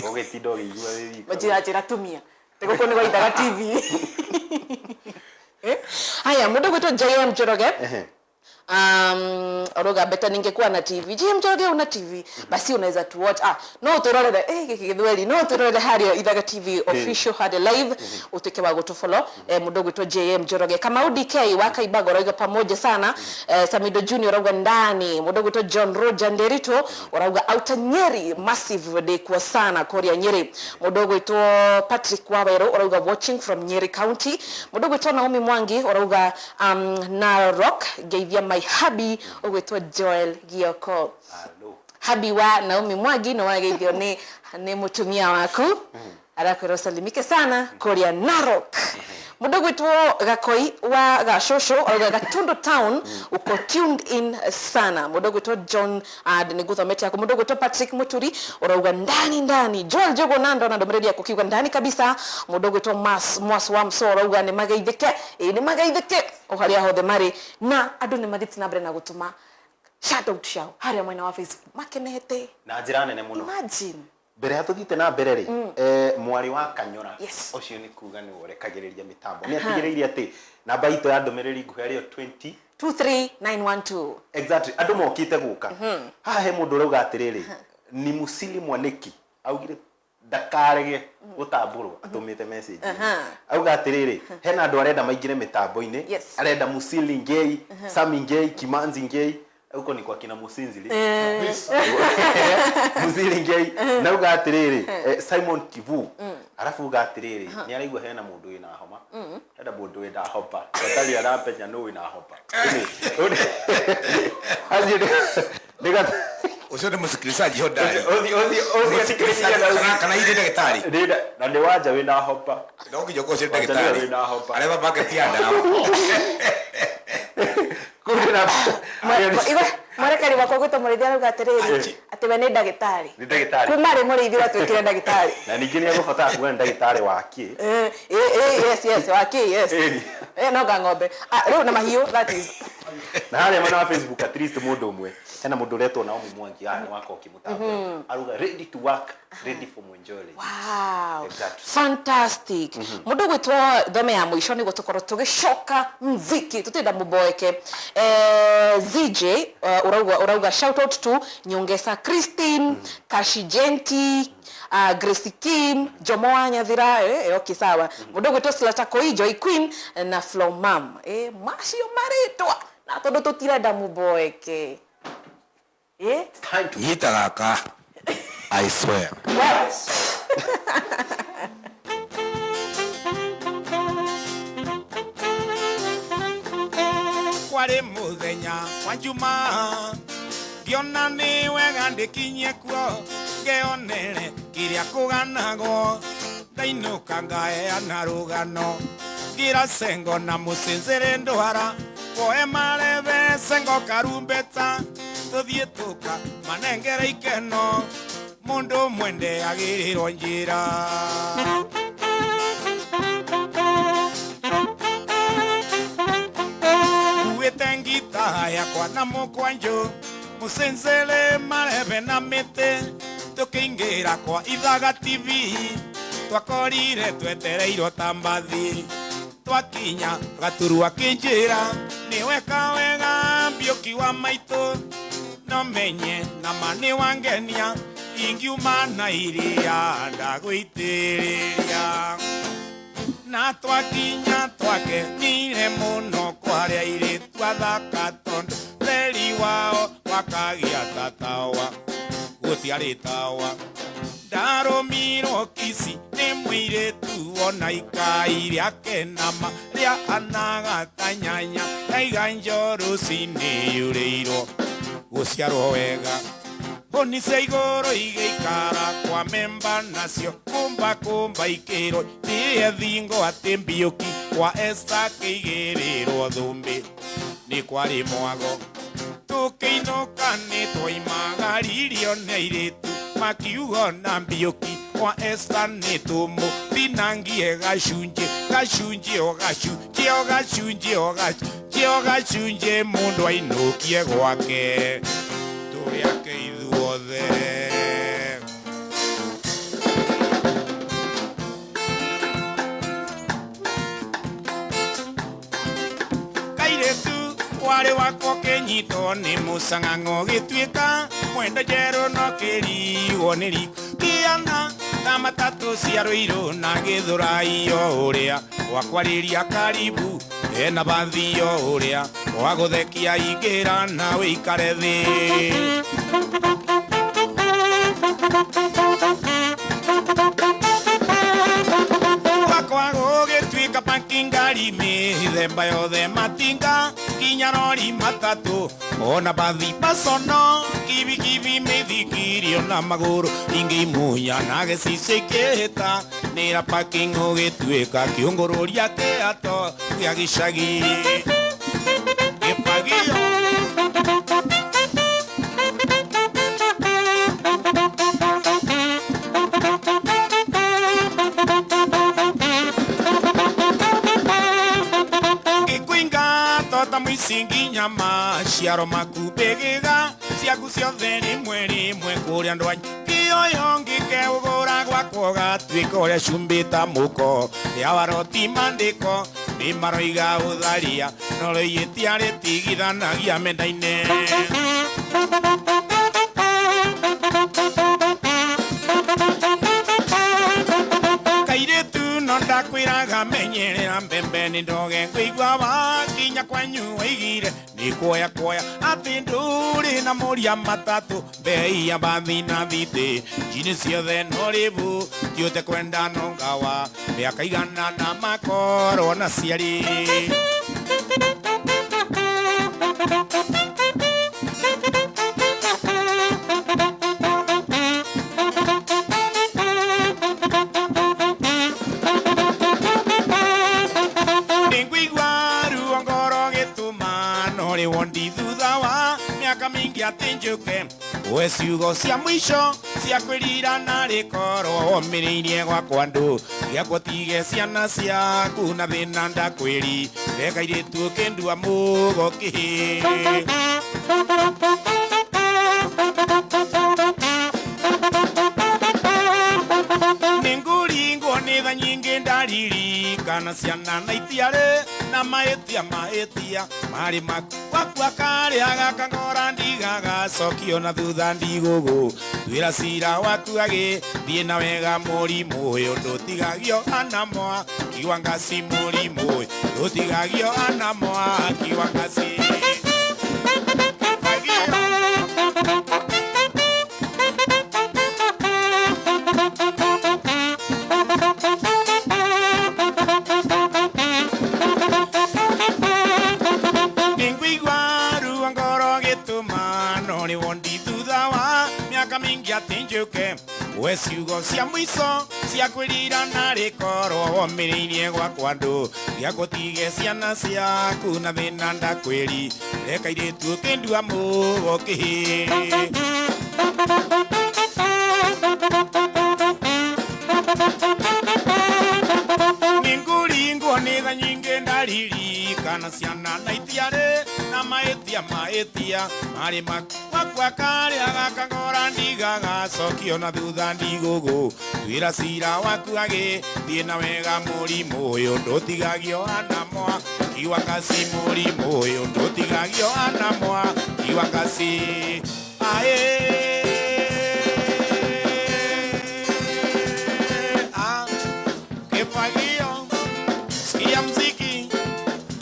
Ũgĩtinda ũgĩigua wĩ wika. Majira njĩra tumia. Gũkũ nĩ gwa Ithaga TV. Eh? Haya, mũndũ gwĩtwo JM Njoroge. Ehe. Oroga beta ningekuwa na TV. JM Njoroge una TV. Basi unaweza tu watch. Ah, no turorere eh giki githweri. No turorere haria Ithaga TV official hadi live utuke wa gutufollow. Mũndũ gwĩtwo JM Njoroge. Kamau DK wa Kaibago orauga pamoja sana. Samido Junior orauga ndani. Mũndũ gwĩtwo John Roger Nderito orauga outer Nyeri massive day kwa sana Korea Nyeri. Mũndũ gwĩtwo Patrick Wawero orauga watching from Nyeri County. Mũndũ gwĩtwo Naomi Mwangi orauga Narok geithia my hubby ũgwĩtwo Joel Gioko. Alo. Hubby wa Naomi Mwangi no wageithio ni mutumia waku arakwĩra usalimike sana Korea Narok. Mũndũ gwĩtwo Gakoi wa Gacũcũ orauga Gatundu Town uko tuned in sana. Mũndũ gwĩtwo John nĩngũthomete yaku. Mũndũ gwĩtwo Patrick Muturi orauga ndani ndani. Joel Jogo Nando na ndũmĩrĩri yaku kiuga ndani kabisa. Mũndũ gwĩtwo Mas wa Mso orauga nĩ mageithĩke, ĩĩ nĩ mageithĩke o harĩa hothe marĩ, na andũ nĩ mathiĩte na mbere na gũtũma shout out ciao harĩa mwena wa Facebook makenete. Na njĩra nene mũno. Imagine. Mbere ya tũthiĩte na mbere rĩ, mwarĩ wa Kanyora Yes. ũcio nĩ kuga nĩwe ũrekagĩrĩria mĩtambo. Nĩ atigĩrĩire atĩ namba itũ ya ndũmĩrĩri nguhĩ arĩyo 20 23912. Exactly, andũ mokĩte gũka. Haha he mũndũ ũrauga atĩrĩrĩ, ni Musili Mwaniki augire ndakarege gũtambũrwo atũmĩte message. Auga atĩrĩrĩ, hena andũ arenda maingĩre mĩtambo-inĩ. Yes. Arenda Musili Ngei, Sami Ngei, Kimanzi Ngei. Huko ni kwa kina Musinzili. Musili Ngei. Na uga atĩrĩrĩ, Simon Kivu. Arafu uga atĩrĩrĩ, nĩ araigua hena mũndũ wĩna homa. Hena mũndũ wĩna homa. Gatarĩ arapenya nũ wĩna homa. Acio nĩ Ũcio nĩ mũsikilizaji hodari. Ũcio Mũsikilizaji kana irĩ ndagĩtarĩ. Na nĩ wanja wĩna homa. No nginya ũkorwo ũcio nĩ Wanja ndagĩtarĩ. wĩna homa. Aretha bucket ya ndawa. Kumbe na Igwe mwerekeri wakwa gwĩtwo mũrĩithi arauga atĩrĩrĩ atĩ we nĩ ndagĩtarĩ. Nĩ ndagĩtarĩ. Kuma rĩ mũrĩithi watuĩkire ndagĩtarĩ? Na ningĩ nĩ egũbatara kuga nĩ ndagĩtarĩ wa kĩ. Yes yes wa kĩ yes. Ĩni. No nga ng'ombe. Ah, rĩu na mahiũ that is. Na harĩa mwena wa Facebook at least mũndũ ũmwe hena mũndũ ũretwo Naomi Mwangi haha nĩ wakorwo ũkĩmũtambũra. Aruga ready to work, ready for Mwenjole. Wow. Exactly. Fantastic. Mũndũ gwĩtwo thome ya mũico nĩguo tũkorwo tũgĩcoka mziki tũtenda mũboeke. ZJ urauga shout out to Nyongesa Christine, Kashijenti, Gracie Kim, Jomo wa Nyathira, okay sawa. Mũndũ gwĩtwo Slata Koi, Joy Queen na Flo Mam. Macio marĩtwa na tondũ tũtirenda mũboeke. It's time to Nyita gaka. I swear. Well. Kwarĩ mũthenya wa Njumaa ngĩona nĩ wega ndĩkinyie kuo ngeonere kĩrĩa kũganagwo ndainũka ngaheana rũgano ngira sengo na mũcinzĩrĩ ndwara woe marebe sengo karumbeta tũthiĩ tũka manengere ikeno mũndũ mwende agĩrĩrwo njĩra. Kuĩte ngita yakwa na mũkwanjũ mũcĩncĩrĩ marebe na mĩtĩ tũkĩingĩra kwa Ithaga TV twakorire twetereirwo ta mbathi twakinya gaturwa kĩnjĩra nĩ weka wega mbiũki wa maitũ no menye na ma nĩ wangenia ingiuma na iria ndagũitĩrĩria na twakinya twakenire mũno kwarĩa airĩtu athaka tondũ theri wao wakagia ta tawa gũtiarĩ tawa ndarũmirwo kici nĩ mũirĩtu ona ikai rĩake nama rĩahanaga ta nyanya yaiga njorũci-inĩ yurĩirwo gũciarwo wega hũni cia igũrũ igĩikara kwa memba nacio kumba kumba ikĩrwo thiĩ thingo atĩ mbiũki kwa Esta kĩigĩrĩrwo thũmbĩ nĩ kwarĩ mwago tũkĩinũka nĩ twoimagaririo nĩ airĩtu makiuga na mbiũki kwa Esta nĩ tũmũtinangie gacunjĩ gacunjĩ o gacunjĩ o gacunjĩ o gacunjĩ o gacunjĩ mũndũ ainũkie gwake tũrĩ ake ithuothe. Warĩ wakwa ũkĩnyitwo nĩ mũcang'ang'o gĩtuĩka mwendo njerũ no kĩrigwo nĩ riko kĩana ta matatũ cia Rũirũ na Gĩthũrai o ũrĩa wakwarĩria karibu ena bathi o ũrĩa wagũthekia ingĩra na wĩikare thĩ. Gwakwa gũgĩtuĩka parking ngari mĩthemba yothe matinga nginya rori matatũ ona bathi pasono kibikibi mĩthikiri ona magũrũ ingĩ imunya na gĩcicio ikĩhĩta nĩra parking ũgĩtuĩka kĩũngũrũria kĩato gĩa gĩcagi gĩbagio. Singi nyama ciaro maku mbĩgĩga ciaku ciothe rĩmwe rĩmwe kũrĩa andũ anyu kĩoyo ngĩkeũgũra gwakwa ũgatuĩka ũrĩa cumbĩ ta mũko rĩa waroti mandĩko nĩ maroiga ũtharia no rĩiyĩtia rĩtigithanagia mendaine. Kairĩtu no ndakwĩraga menyerera mbembe nĩ ndoge ngũigua wakinya kwanyu waigire nĩ kuoya kuoya atĩ ndũrĩ na mũria matatũ mbei ya bathi na thitĩ njini ciothe no rĩbu tiũte kwenda no ngawa mĩaka igana na makorwo na ciari. Atĩ we ciugo cia mũico cia kwĩrira na rĩkorwo womĩrĩirie gwakwa ndũ gĩakwa tige ciana ciaku na thĩna ndakwĩri reka irĩtu ũkĩndua mũgo kĩhĩ. Nĩngũringwo nĩ tha nyingĩ ndaririkana ciana na itiarĩ na mahĩtia mahĩtia marĩ maku gwakwa karĩa gakangora ndigagacokio na thutha ndigũgũ twĩra cira waku agĩthiĩ na wega mũrimũ ũyũ ndũtigagio anamwa kiwangasi mũrimũ ũyũ ndũtigagio anamwa kiwangasi. We ciugo cia mũico cia kwĩrira na rĩkorwo womĩrĩirie gwakwa ndũ gĩakũtige ciana ciaku na thĩna ndakwĩri reka irĩtu ũkĩndua mũgo kĩhĩ. Nĩngũringwo nĩ tha nyingĩ ndaririkana ciana na itiarĩ na mahĩtia mahĩtia marĩ maku gwakwa karĩa gakangora ndigagacokio na thutha ndigũgũ twĩra cira waku agĩthiĩ na wega mũrimũ ũyũ ndũtigagio anamwa kiwangasi mũrimũ ũyũ ndũtigagio anamwa kiwangasi ae. Kifagio sikia mziki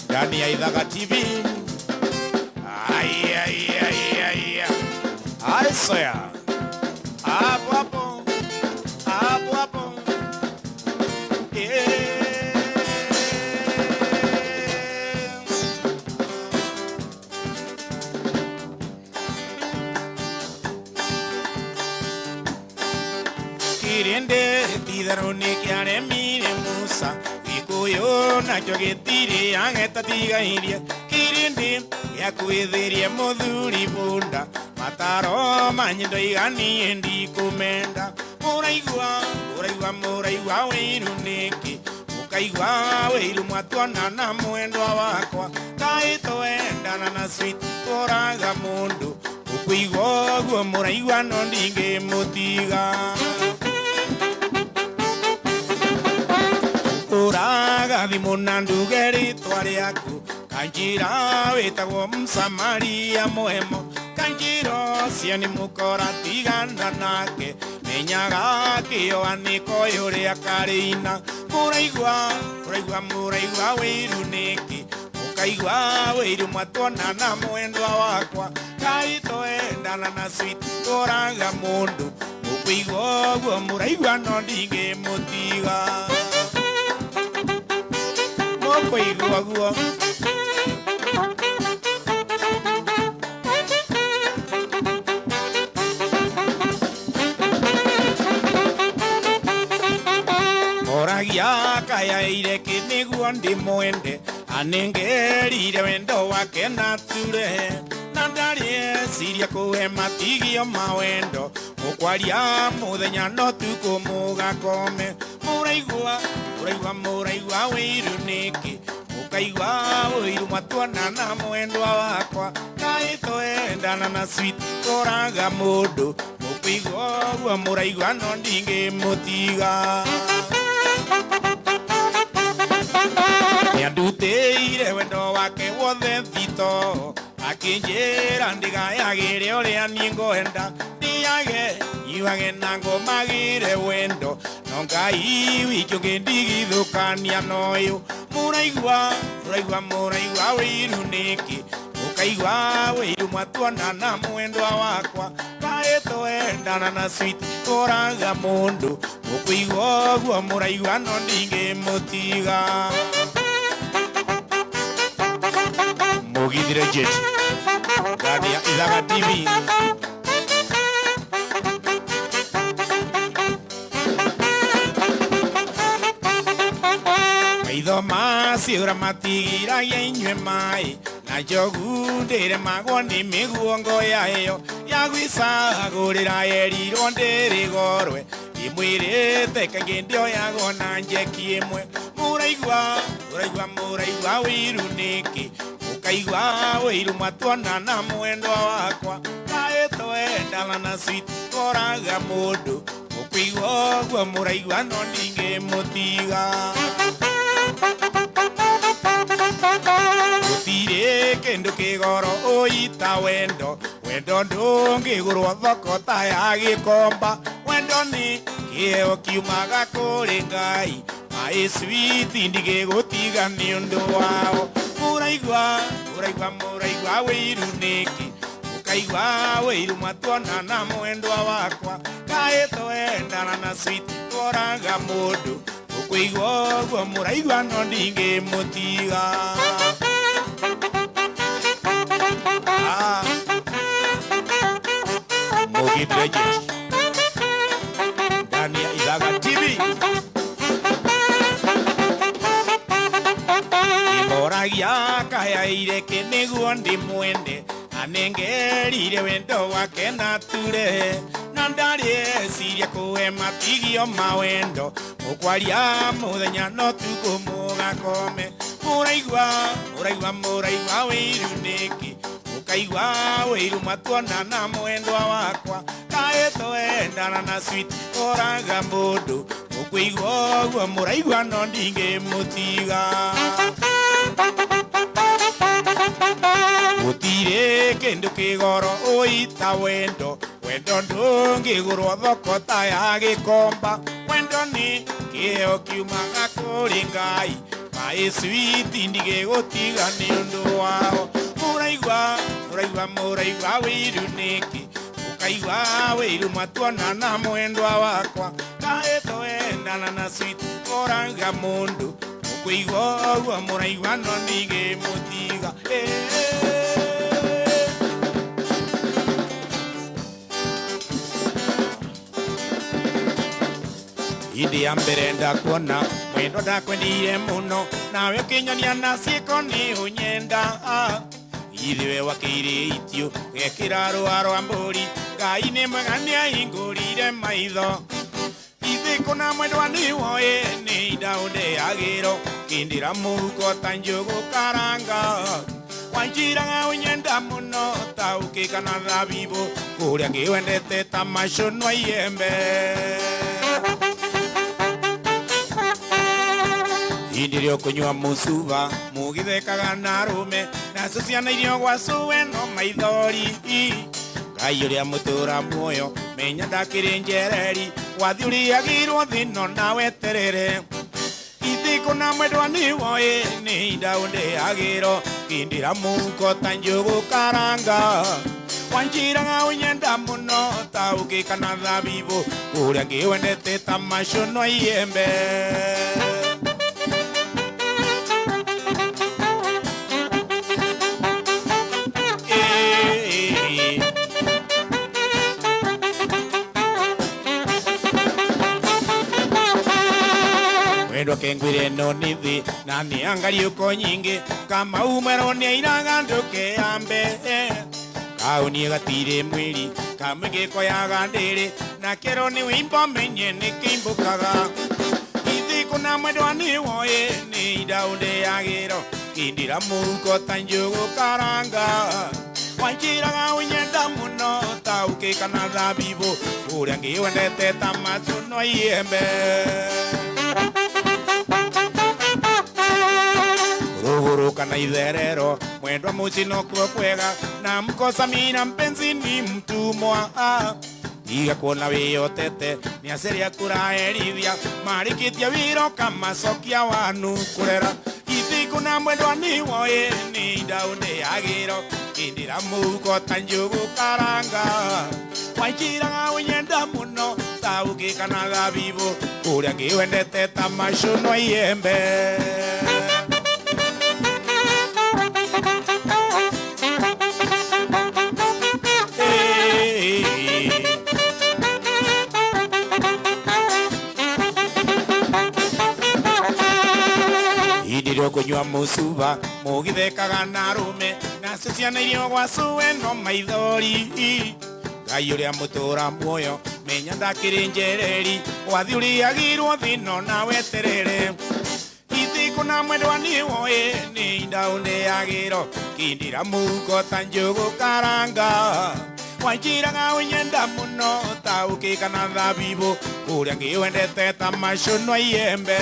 ndani ya Ithaga TV. Ai ai ai ai ai soya hapo hapo hapo hapo Kirende titherũ nĩ kĩaremire Musa Gĩkũyũ nakĩo gĩtirĩ agetatigairie kirindi gĩakuĩthirie mũthuri bunda mataro manye ndoiganie ndikũmenda mũraigua mũraigua mũraigua wĩiru nĩkĩ mũkaigua wĩiru mwatuona na mwendwa wakwa kaĩ twendana na sweet tũraga mũndũ ũkũigua ũguo mũraigua no ndingĩmũtiga. Ũraga thimũ na nduge rĩtwa rĩaku Kanjira wĩtagwo Msamaria mwema Kanjira ũcio nĩ mũkora tigana nake menyaga kĩoanĩko ũrĩa karĩina mũraigua mũraigua mũraigua wĩiru nĩkĩ mũkaigua wĩiru mwatuona na mwendwa wakwa Ngai twendana na sweet tũraga mũndũ mũkũigua ũguo mũraigua no ndingĩmũtiga mũkũigua guo Moragia kayaire kĩ nĩguo ndĩmwende anengerire wendo wake na ture na ndarĩ eciria kũhe matigio ma wendo mũkwaria mũthenya no tukũ mũgakome mũraigua mũraigua mũraigua wĩiru nĩkĩ mũkaigua wĩiru mwatuona na mwendwa wakwa Ngai twendana na sweet tũraga mũndũ mũkũigua ũguo mũraigua no ndingĩmũtiga Nĩandutĩire wendo wake wothe thito akĩnjĩra ndigayagĩre ũrĩa niĩ ngwenda ndĩage nyuage na ngomagĩre wendo no Ngai wiki ũngĩndigithũkania noyũ mũraigua mũraigua mũraigua wĩiru nĩkĩ mũkaigua wĩiru mwatuona na mwendwa wakwa Ngai twendana na sweet tũraga mũndũ mũkũigua ũguo mũraigua no ndingĩmũtiga Mũgithire Jet ndani ya Ithaga TV. Maitho maciũra matigiragia inyue maĩ na njogu ndĩremagwo nĩ mĩguongo yayo ya gwĩcagũrĩra yerirwo ndĩrĩgorwe ndĩmwĩrĩte kaingĩ ndĩoyagwo na njeki ĩmwe mũraigua mũraigua mũraigua wĩiru nĩkĩ mũkaigua wĩiru mwatuona na mwendwa wakwa Ngai twendana na sweet tũraga mũndũ mũkũigua ũguo mũraigua no ndingĩmũtiga Gũtirĩ kĩndũ kĩgoro ũita wendo wendo ndũngĩgũrwo thoko ta ya Gĩkomba wendo nĩ kĩheo kiumaga kũrĩ Ngai maĩ sweet ndigĩgũtiga nĩ ũndũ wao mũraigua mũraigua mũraigua wĩiru nĩkĩ mũkaigua wĩiru mwatuona na mwendwa wakwa Ngai twendana na sweet tũraga mũndũ mũkũigua ũguo mũraigua no ndingĩmũtiga Mũgithire Jet ndani ya Ithaga TV. Moragia kayaire kĩ nĩguo ndĩmwende anengerire wendo wake na ture na ndarĩ eciria kũhe matigio ma wendo mũkwaria mũthenya no tukũ mũgakome mũraigua mũraigua mũraigua wĩiru nĩkĩ mũkaigua wĩiru mwatuona na mwendwa wakwa Ngai twendana na sweet tũraga mũndũ mũkũigua ũguo mũraigua no ndingĩmũtiga Gũtirĩ kĩndũ kĩgoro ũita wendo wendo ndũngĩgũrwo thoko ta ya Gĩkomba wendo nĩ kĩheo kiumaga kũrĩ Ngai maĩ sweet ndigĩgũtiga nĩ ũndũ wao mũraigua mũraigua mũraigua wĩiru nĩkĩ mũkaigua wĩiru mwatuona na mwendwa wakwa Ngai twendana na sweet tũraga mũndũ mũkũigua ũguo mũraigua no ndingĩmũtiga Hĩndĩ ya mbere ndakuona mwendo ndakwendire mũno nawe ũkĩnyonia na ciĩko nĩ ũnyenda ithuĩ wakĩire itio gekĩra rũa rwa mbũri Ngai nĩ mwega nĩahingũrire maitho ithe kũna mwendwa nĩwoĩ nĩ indaũndeagĩro kĩndĩra mũhuko ta njũgũ karanga wanjiraga ũnyenda mũno ta ũkĩkana thabibũ kũrĩa ngĩwendete ta macũnwa iembe Hĩndĩ Hĩndĩ ĩrĩa ũkũnyua mũcuba mũgĩthekaga na arũme nacio ciana iria gwacuwe no maithori. Ngai ũrĩa mũtũra muoyo menya ndakĩrĩ njereri wathi ũrĩagĩrwo thĩno na weterere ithiko na mwendwa nĩ woĩ nĩ indaũndĩagĩrwo kindĩra mũhuko ta njũgũ karanga wanjiraga ũnyenda mũno ta ũkĩ kana thabibũ ũrĩa ngĩwendete ta macono iembe. Mwendwa kengwire no nithi na nĩ angariũko nyingĩ kama umero nĩ airaga ndũkeambe kaũnie gatirĩ mwĩri kamwĩngĩko yaga ndĩrĩ na kĩro nĩ wĩimbo menye nĩ kĩimbũkaga ithiko na mwendwa nĩ woĩ nĩ indaũndĩagĩro kindĩra mũhuko ta njũgũ karanga wanjĩraga ũnyenda mũno ta ũkĩ kana thabibũ ũrĩa ngĩwendete ta macuno iembe. Ruguru kana itherero mwendwa muci nokuo kwega na mkosa mina mpenzi ni mtumwa tiga kuona wiyotete ni aceria kuraherithia marikitia wiro kamacokia wanu kurera itiku na mwendwa ni woĩ ni indaũndĩagĩro kindĩra mũhuko ta njũgũ karanga wanjĩraga ũnyenda mũno ta ũkĩ kana thabibũ ũrĩa ngĩwendete ta macono iembe. Hĩndĩ ĩrĩa ũkũnyua mũcuba mũgĩthekaga na arũme nacio ciana iria gwacuwe no maithori. Ngai ũrĩa mũtũra muoyo menya ndakĩrĩ njereri wathi ũrĩagĩrwo thĩno na weterere ithiko na mwendwa nĩ woĩ nĩ indaũndĩagĩro kindĩra mũhuko ta njũgũ karanga wanjĩraga ũnyenda mũno ta ũkĩ kana thabibũ ũrĩa ngĩwendete ta macono iembe.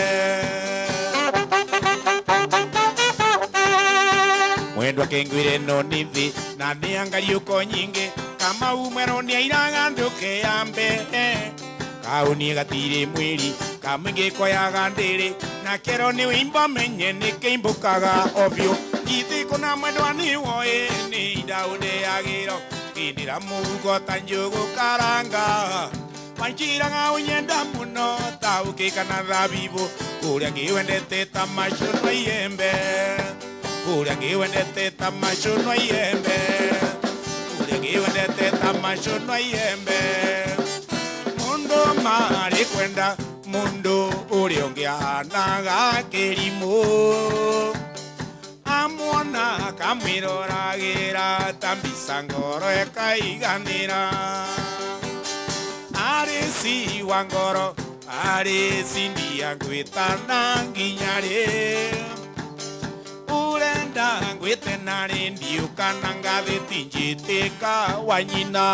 Mwendwa kengwire no nithi na nĩ angariũko nyingĩ kama umero nĩ airaga ndũkeambe kaũnie gatirĩ mwĩri kamwĩngĩko yaga ndĩrĩ na kĩro nĩ wĩimbo menye nĩ kĩimbũkaga ovyo ithiko na mwendwa nĩ woĩ nĩ indaũndĩagĩro kindĩra mũhuko ta njũgũ karanga wanjĩraga ũnyenda mũno ta ũkĩ kana thabibũ ũrĩa ngĩwendete ta macono iembe ũrĩa ngĩwendete ta macono iembe ũrĩa ngĩwendete ta macono iembe mundu marĩ kwenda mundu ũrĩa ũngĩ ahanaga kĩrimũ amuona akamwĩroragĩra ta mbica ngoro ĩkaiganĩra arĩ ci wa ngoro arĩ cindia ngwĩtana nginya rĩ urenda ngwĩte narĩ ndiũkana ngathĩti njĩtĩka wa nyina.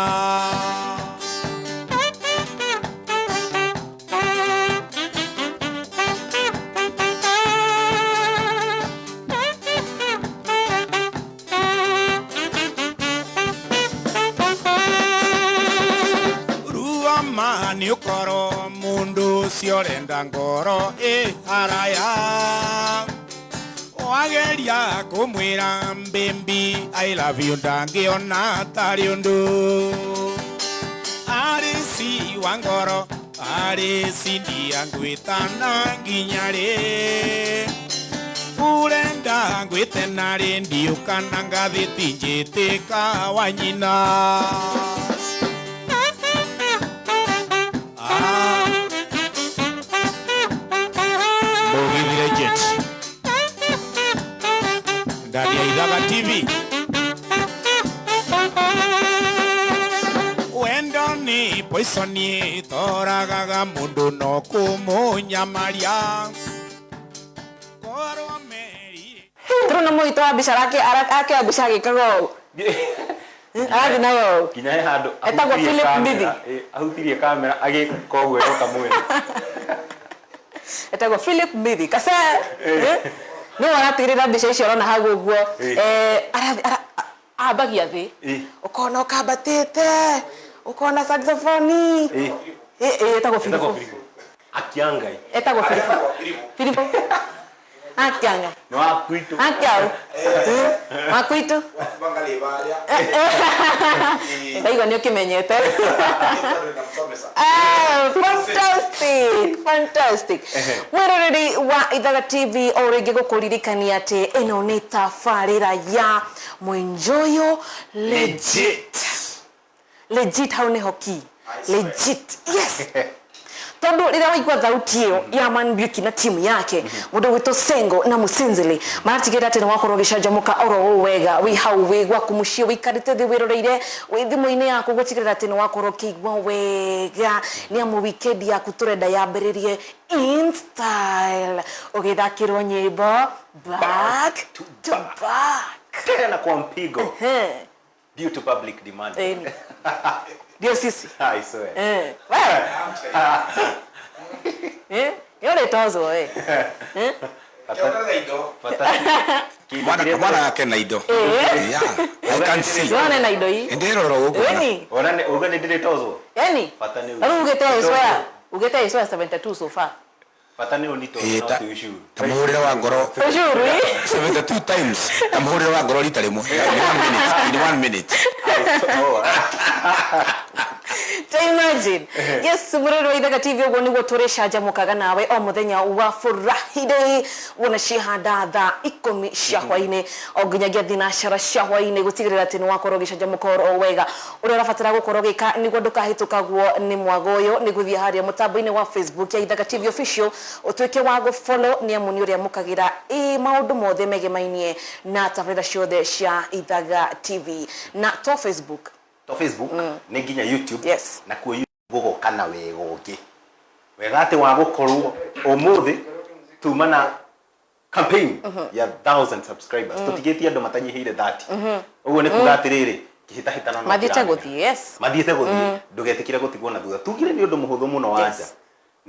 Ruama nĩ ũkorwo mũndũ ũcio ũrenda ngoro ĩ haraya wageria kũmwĩra mbĩmbi I love you ndangĩona tarĩ ũndũ arĩ ci wa ngoro arĩ cindia ngwĩtana nginya rĩ urenda ngwĩte narĩ ndiũkana ngathĩti njĩtĩka wa nyina. Mũgithi Legend ndani ya Ithaga TV. Wendo nĩ poison ĩtoragaga mũndũ no kũmũnyamaria korwo meri Turona mũito wa mbica akĩoya mbica agĩkaga ũũ arathiĩ nayo ũũ nginya he handũ Etagwo ahutirie Philip kamera, Mbithi. Ahutirie kamera agĩka ũguo ĩroka mwena. Etagwo Philip Mithi kase. Nĩwe aratigĩrĩra mbica icio ũrona hau ũguo. Ambagia thĩ, ũkona ũkambatĩte, ũkona saxophone. Etagwo Philip. Akiangai. Etagwo Philip. Philip Akianga. Nĩ wa kwitũ. Akiau wakwitũ. Ndaigua nĩ ũkĩmenyete. Ah, fantastic, fantastic. Mwĩroreri wa Ithaga TV, o rĩngĩ gũkũririkania atĩ ĩno nĩ tabarĩra ya Mwinjoyo Legit. Legit, hau nĩho key. Legit, yes, tondu rĩrĩa waigua thauti ĩyo ya Man Beauty na timu yake, mũndũ gwĩtwo Sengo na Musinzili, maratigĩrĩra atĩ nĩ wakorwo ũgĩcanjamũka oro ũũ wega wĩ hau wĩ gwaku mũciĩ, wĩikarĩte thĩ, wĩroreire wĩ thimũ-inĩ yaku, gũtigĩrĩra atĩ nĩ wakorwo ũkĩigua wega, nĩ amu weekend yaku tũrenda yambĩrĩrie in style, ũgĩthakĩrwo nyĩmbo back to back. Tena kwa mpigo. Ehe. Due to public demand. Ĩni. Ndio sisi. I swear. Wewe nĩ ũrĩtozwo eh. Mwana mwana yake na indo. Yeah, I can see. Yone na indo ii. Ndĩrora ũguo. Ĩni. Ona nĩ uga nĩ ndĩrĩtozwo. Yani Bata nĩ rĩu ugĩte iswea, ugĩte iswea 72 so far. Bata nĩ ũnitozwo, no ti ucuru. Ta mũhũrĩre wa ngoro Ucuru ii? 72 times, ta mũhũrĩre wa ngoro rita rĩmwe in one minute, in one minute. Ta imagine. Yes, mũrori wa Ithaga TV, ũguo nĩguo tũrĩcanjamũkaga nawe o mũthenya wa Friday, wona cihanda thaa 10 cia hwainĩ o nginyagia thinacara cia hwainĩ, gũtigĩrĩra atĩ nĩ wakorwo ũgĩcanjamũka oro wega. Ũrĩa ũrabatara gũkorwo ũgĩka nĩguo ndũkahĩtũkagwo nĩ mwago ũyũ nĩ gũthiĩ harĩa mũtambo-inĩ wa Facebook ya Ithaga TV Official, ũtuĩke wa gũfollow, nĩ amu nĩ ũrĩamũkagĩra ĩ maũndũ mothe megemainie na tabarĩra ciothe cia Ithaga TV, na to Facebook. To Facebook, nĩ nginya YouTube. Yes. Na kuo YouTube gũgoka na wega ũngĩ, wega atĩ wa gũkorwo ũmũthĩ tuma na campaign ya 1000 subscribers, tũtigĩtie andũ matanyihĩire 30. Ũguo nĩ kuga atĩrĩrĩ, kĩhĩtahĩtano no mathiĩte kĩraneneha. Gũthiĩ, yes. Mathiĩte gũthiĩ. Ndũgetĩkĩre gũtigwo na thutha. Tugire nĩ ũndũ mũhũthũ mũno wanja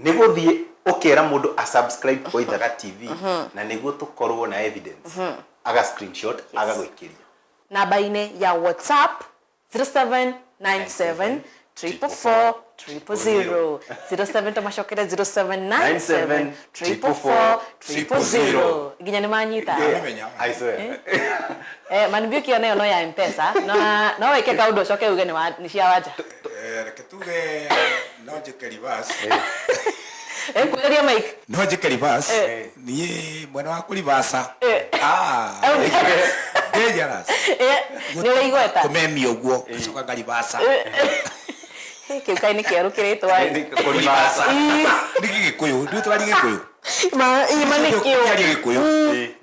nĩ gũthiĩ ũkera mũndũ a subscribe kwa Ithaga TV, na nĩguo tũkorwo na evidence, aga screenshot, agagwĩkĩria namba-inĩ ya WhatsApp 0797 444 000, 07, tamacokere, 0797 444 000, nginya nĩ manyita. I swear. Manimbiuki nayo no ya Mpesa, no no wĩke kaũndũ ũcoke uge nĩ cia wanja. Reke tuge no njĩke reverse. Kugeria mic. No njĩke reverse. Niĩ mwena wa kũrivasa, ah, dangerous. Nĩ ũrĩ igweta. Kũmemia ũguo, ngacoka ngarivasa. Kĩu kaĩ nĩ kĩerũ kĩrĩtwa. Kũrivasa. Nĩ gĩgĩkũyũ, ndũ twari gĩkũyũ. Ima nĩ kĩo. Kĩaria gĩkũyũ,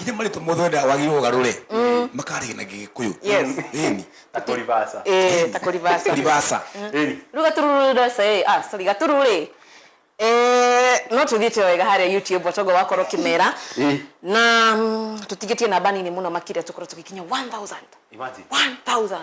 nginya marĩtwa mothe wenda wagĩrĩirwo ũgarũre makarĩa na gĩgĩkũyũ. Yes. Ĩni. Ta kũrivasa. Ta kũrivasa. Kũrivasa. Ĩni. Rĩu gatururu ndose, ah, sorry, gatururu rĩ, no tũthiĩte wega harĩa YouTube otogo wakorwo kĩmera na tũtigĩtie namba nini mũno makĩria tũkorwo tũgĩkinya 1000. Imagine. 1000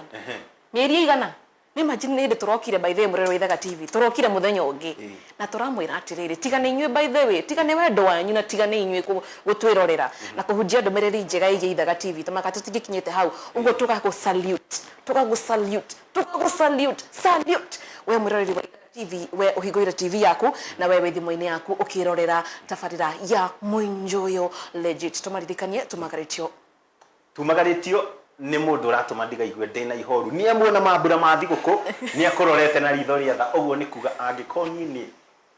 mĩeri igana nĩ imagine nĩ hĩndĩ tũrokire. By the way, mũrero wa Ithaga TV, tũrokire mũthenya ũngĩ na tũramwĩra atĩrĩrĩ, tiga nĩ inyuĩ, by the way, tiga nĩ wendo wanyu na tiga nĩ inyuĩ gũtwĩrorera na kũhunjia ndũmĩrĩri njega ĩgiĩ Ithaga TV, tũmaka tũtingĩkinyĩte hau ũguo. Tũgagũ salute, tũgagũ salute, tũgagũ salute, salute we mwĩroreri wa Ithaga TV, we ũhingũire TV yaku na we wĩ thimũ-inĩ yaku ũkĩrorera tabarĩra ya Mwinjoyo Legit. Tũmaririkanie tũmagarĩtio. Tumagarĩtio nĩ mũndũ ũratũma ndigaigue ndĩna ihoru, nĩ amuona mambura ma thigũkũ, nĩ akũrorete na ritho rĩa tha. Ũguo nĩ kuga angĩkorwo niĩ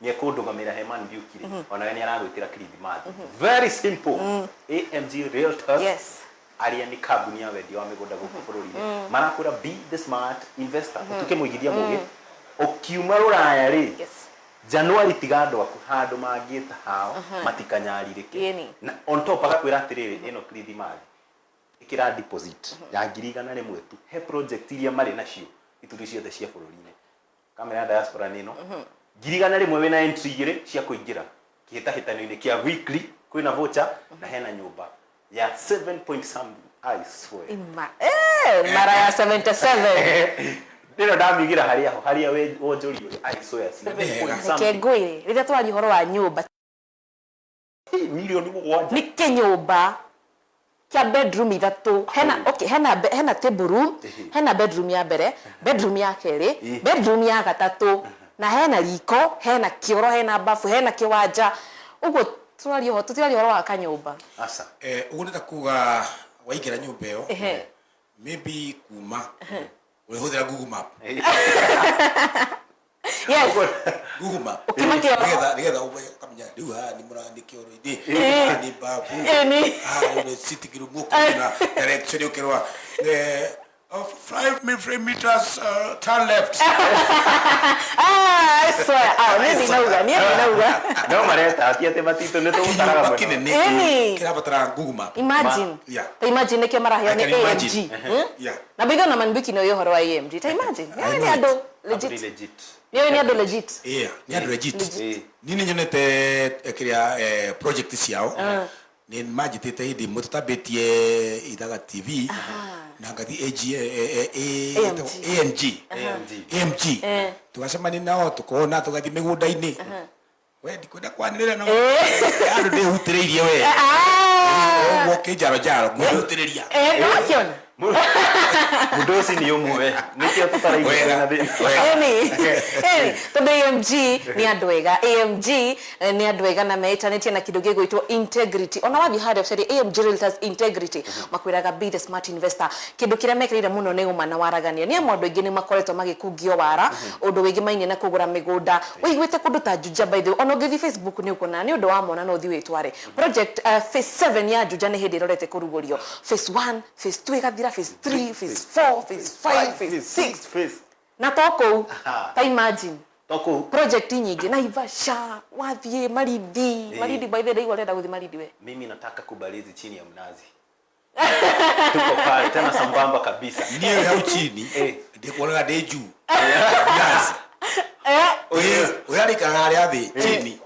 nĩ ekũndũgamĩra he Man Beauty rĩ, onawe nĩ aragwĩtĩra kirithimathi. Very simple. AMG Realtors, arĩa nĩ kambuni ya wendia wa mĩgũnda gũkũ bũrũri-inĩ, marakwĩra be the smart investor, ũtuĩke mũigithia mũgĩ ũkiuma rũraya rĩ. Januari, tiga andũ aku handũ mangĩta hao matikanyarirĩke. Ĩni. Na on top agakwĩra atĩrĩrĩ, ĩno kirithimathi ĩkĩra deposit ya 100,000 tu he project iria marĩ nacio ituri ciothe cia bũrũri-inĩ. Kamera ya diaspora nĩ ĩno, 100,000, wĩna entry igĩrĩ cia kũingĩra kĩhĩtahĩtano-inĩ kĩa weekly, kwĩna voucher na hena nyũmba ya 7 point something, I swear. Ima, mara ya 77. Ndĩro ndamĩigĩra harĩa ho harĩa wonjoria, I swear, 7 point Reke something. ngwĩre, rĩrĩa twaria ũhoro wa nyũmba. Milioni 7. Nĩ kĩnyũmba kĩa bedroom ithatũ, hena, okay, hena table room, hena bedroom ya mbere, bedroom ya kerĩ, bedroom ya gatatũ, na hena riko, hena kĩoro, hena bafu, hena kĩwanja. Ũguo tũraria ũhoro, tũtiraria ũhoro wa kanyũmba. Aca. Ũguo nĩ ta kuga waingĩra nyũmba ĩyo, maybe kuma ũrĩhũthĩra Google Map. Google Map. Ũkima kĩoro. Nĩgetha ũkamenya rĩu haha nĩ mũra nĩ kĩoro-inĩ, haha nĩ bafu, haha rĩu nĩ sitting room, ũkĩona direction ũkĩrora, 5 meters, turn left. Ah, I swear. Ah, niĩ ndinauga, niĩ ndinauga. No mareta ti atĩ matitũ nĩ tũgũtaraga Kĩnyũmba mũno. kĩnene kĩrabatara Google Map. Imagine. Ta imagine nĩkĩo maraheo I nĩ can AMG. imagine. Yeah. Na mbitho na manbiki nĩ ũĩ ũhoro wa AMG. Ta imagine. I Nĩ know andũ it. legit. Absolutely legit. Nĩ ũĩ nĩ andũ legit. Yeah, nĩ andũ legit. Legit. Niĩ nĩ nyonete kĩrĩa project ciao, nĩ manjĩtĩte hĩndĩ ĩmwe tũtambĩtie Ithaga TV na ngathi AG, AMG. AMG. AMG. AMG, tũgacemania nao, tũkona, tũgathiĩ mĩgũnda-inĩ. We ndikwenda kwanĩrĩra no andũ ndĩhutĩrĩirie we. Ũguo kĩnjaro njaro ngwĩhutĩrĩria. Nĩwakiona? Mũndũ ũcio nĩ ũmwe nĩkĩo tũtaraigua Wega. na thĩna. Wega. Ĩni, ĩni, tondũ AMG nĩ andũ ega. AMG nĩ andũ ega na meĩtanĩtie na kĩndũ gĩgwĩtwo integrity. Ona wathiĩ harĩa ũcarie AMG Realtors integrity, makwĩraga be the smart investor. Kĩndũ kĩrĩa mekĩrĩire mũno nĩ ũma na waragania, nĩ amu andũ aingĩ nĩ makoretwo magĩkungio wara ũndũ wĩgĩmainie na kũgũra mĩgũnda. Ũiguĩte kũndũ ta Juja, by the way, ona ũngĩthiĩ Facebook nĩ ũkuona nĩ ũndũ wa mona no ũthiĩ wĩtware project, phase 7 ya Juja nĩ hĩndĩ ĩrorete kũrugũrio. Phase 1, phase 2 ĩgathira, phase 3, phase 4, phase 5, phase 6 Phase. na to kũu. Ta imagine. To kũu. Project nyingĩ Naivasha, wathiĩ Malindi. Malindi, by the way, ndaigua ũrenda gũthiĩ Malindi we. Mimi nataka kubalizi chini ya mnazi, tuko pale tena sambamba kabisa. Niĩ hau chini ndĩkuonaga ndĩ juu Yes. Ũyũ arĩikaraga harĩa thĩ chini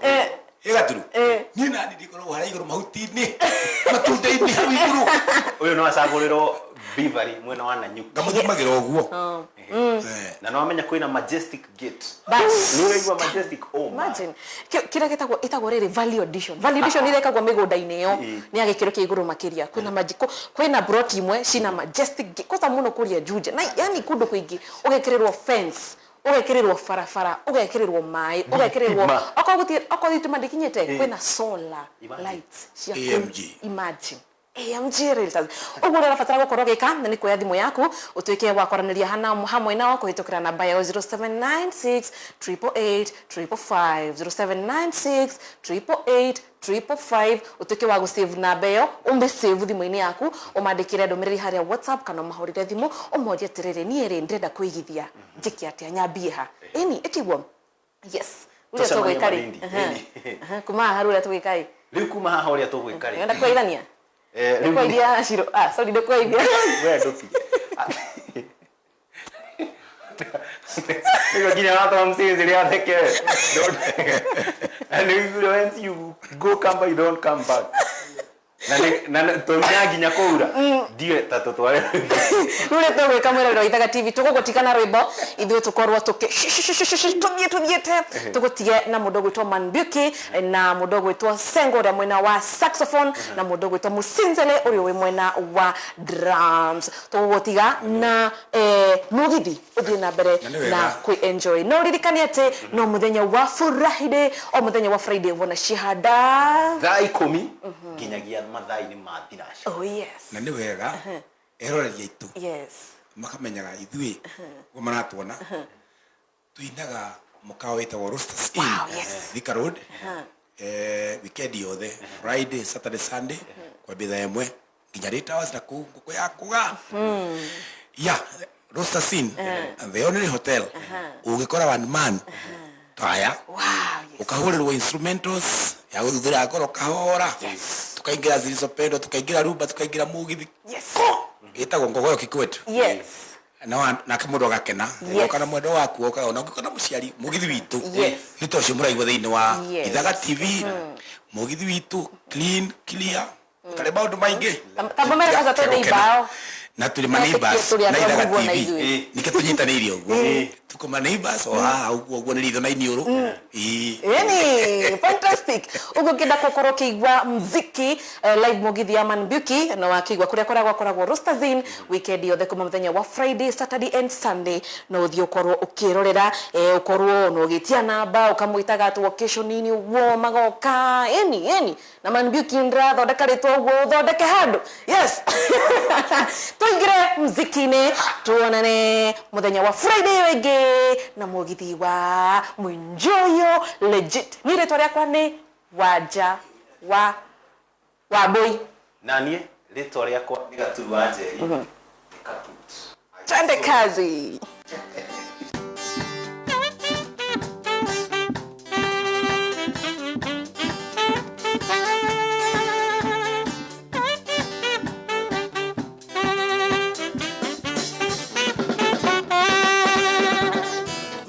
ĩgaturu, niĩ nani ndikoragwo harĩa igũrũ mahuti-inĩ, matunda-inĩ hau igũrũ. Ũyũ no acagũrĩrwo Beavery mwena wa Nanyuki. Ngamũthimagĩra ũguo. Na no amenya kwĩna Majestic Gate. Bas. Nĩ ũraigua Majestic? Oh my. Imagine. Kĩrĩa gĩtagwo ĩtagwo rĩrĩ value addition. Value addition iria ĩkagwo mĩgũnda-inĩ ĩyo nĩ ya gĩkĩro kĩa igũrũ makĩria. Kwĩna majiko, kwĩna broti imwe cina majestic gate kwanza mũno kũrĩa Juja na yani kũndũ kũingĩ, ũgekĩrĩrwo fence, ũgekĩrĩrwo barabara, ũgekĩrĩrwo maĩ, ũgekĩrĩrwo Thitima. okorwo gũtirĩ, okorwo thitima ndĩkinyĩte, kwĩna solar Imagine. lights cia kũu. AMG. Imagine. AMG Realtors. Ũguo ũrĩa ũrabatara gũkorwo ũgĩka nĩ kuoya thimũ yaku ũtuĩke wa kwaranĩria hamwe nao kũhĩtũkĩra namba yao 0796 888 555, 0796 888 555. Ũtuĩke wa gũsave namba ĩyo, ũmĩsave thimũ-inĩ yaku, ũmandĩkĩre ndũmĩrĩri harĩa WhatsApp kana ũmahũrĩre thimũ, ũmorie atĩrĩrĩ, niĩ rĩ ndĩrenda kũigithia, njĩke atĩa, nyambie ha? Ĩni ĩtiguo? Yes, ũrĩa Tũcemanie tũgwĩka rĩ. Malindi. Ĩni. Kuma haha rĩu ũrĩa tũgwĩka rĩ. Rĩu kuma haha ũrĩa tũgwĩka rĩ. Enda kũgeithania. Rĩu Ndũkwaithia Shiro. Ah, sorry, ndũkwaithia. We ndũtige. Nĩguo nginya watwa msinzi rĩa theke. And once you go come back, you don't come back. Na tũnya nginya kũura ndiwe ta tũtware. Rĩu ũrĩa tũgwĩka, mwĩroreri wa Ithaga TV, tũgũgũtigana rwĩmbo, ithuĩ tũkorwo tũkĩ tũthiĩ tũthiĩte, tũgũtige na mũndũ ũgwĩtwo Manbuki na mũndũ ũgwĩtwo Sengo ũrĩa mwena wa saxophone na mũndũ ũgwĩtwo Musinzele ũrĩa wĩ mwena wa drums. Tũgũgũtiga na mũgithi ũthiĩ na mbere Na nĩ wega. na kwĩ enjoy. No ririkane atĩ no mũthenya wa Friday, o mũthenya wa Friday wona cihanda Thaa 10 nginyagia mathaa-inĩ ma thinaca. Oh yes. Na nĩ wega eroreri aitũ makamenyaga ithuĩ ũguo maratuona tuinaga mũkawa wĩtagwo Roasters Inn, Wow, yes. Thika Road, weekend yothe, Friday, Saturday, Sunday, kwambia thaa 1 nginya late hours, na kũu ngũkũ ya kũga ya Roasters Inn, the only hotel ũngĩkora one man taya ukahũrĩrwo instrumentals ya gũthuthĩra ngoro kahora, tukaingĩra zilizopendwa, tukaingĩra rumba, tukaingĩra mugithi. Ko ĩtagwo ngogoyo kikwetu. Na nake mũndũ agakena. Woka na mwendo waku, woka ona ũngĩkorwo na mũciari, mũgithi witũ nĩ ta ũcio mũraigua thĩinĩ wa Ithaga TV, mũgithi witũ clean, clear, ũtarĩ maũndũ maingĩ. Tamba mere kwanza twĩ neighbor ao. Na tũrĩ ma Metĩkie neighbors tũrĩ na andũ a Ithaga mũguo na TV. ithuĩ. Nĩkĩo tũnyitanĩire ũguo. Tuko ma neighbors o haha ũguo ũguo nĩ ritho na iniũrũ. Ĩĩ. Yani, fantastic. Uguo ngĩenda gũkorwo ũkĩigua mziki live mũgithi ya Man Mbiuki na wakĩigua kũrĩa koragwo akoragwo Rostazin weekend yothe kuma mũthenya wa Friday, Saturday and Sunday no ũthiĩ ũkorwo ũkĩrorera ũkorwo na ũgĩtia namba ũkamwĩtaga atĩ occasion-inĩ ũguo magoka ĩni ĩni na Man Mbiuki ndĩrathondeka rĩtwa ũguo ũthondeke handũ yes. Tũingĩre mziki-inĩ tuonane mũthenya wa Friday ĩyo ĩngĩ na mũgithi wa Mwinjoyo legit. Niĩ rĩtwa rĩakwa nĩ Wanja wa Wambui. Na niĩ rĩtwa rĩakwa nĩ Gaturu wa Njeri. Nĩ Kaput. Twende kazi.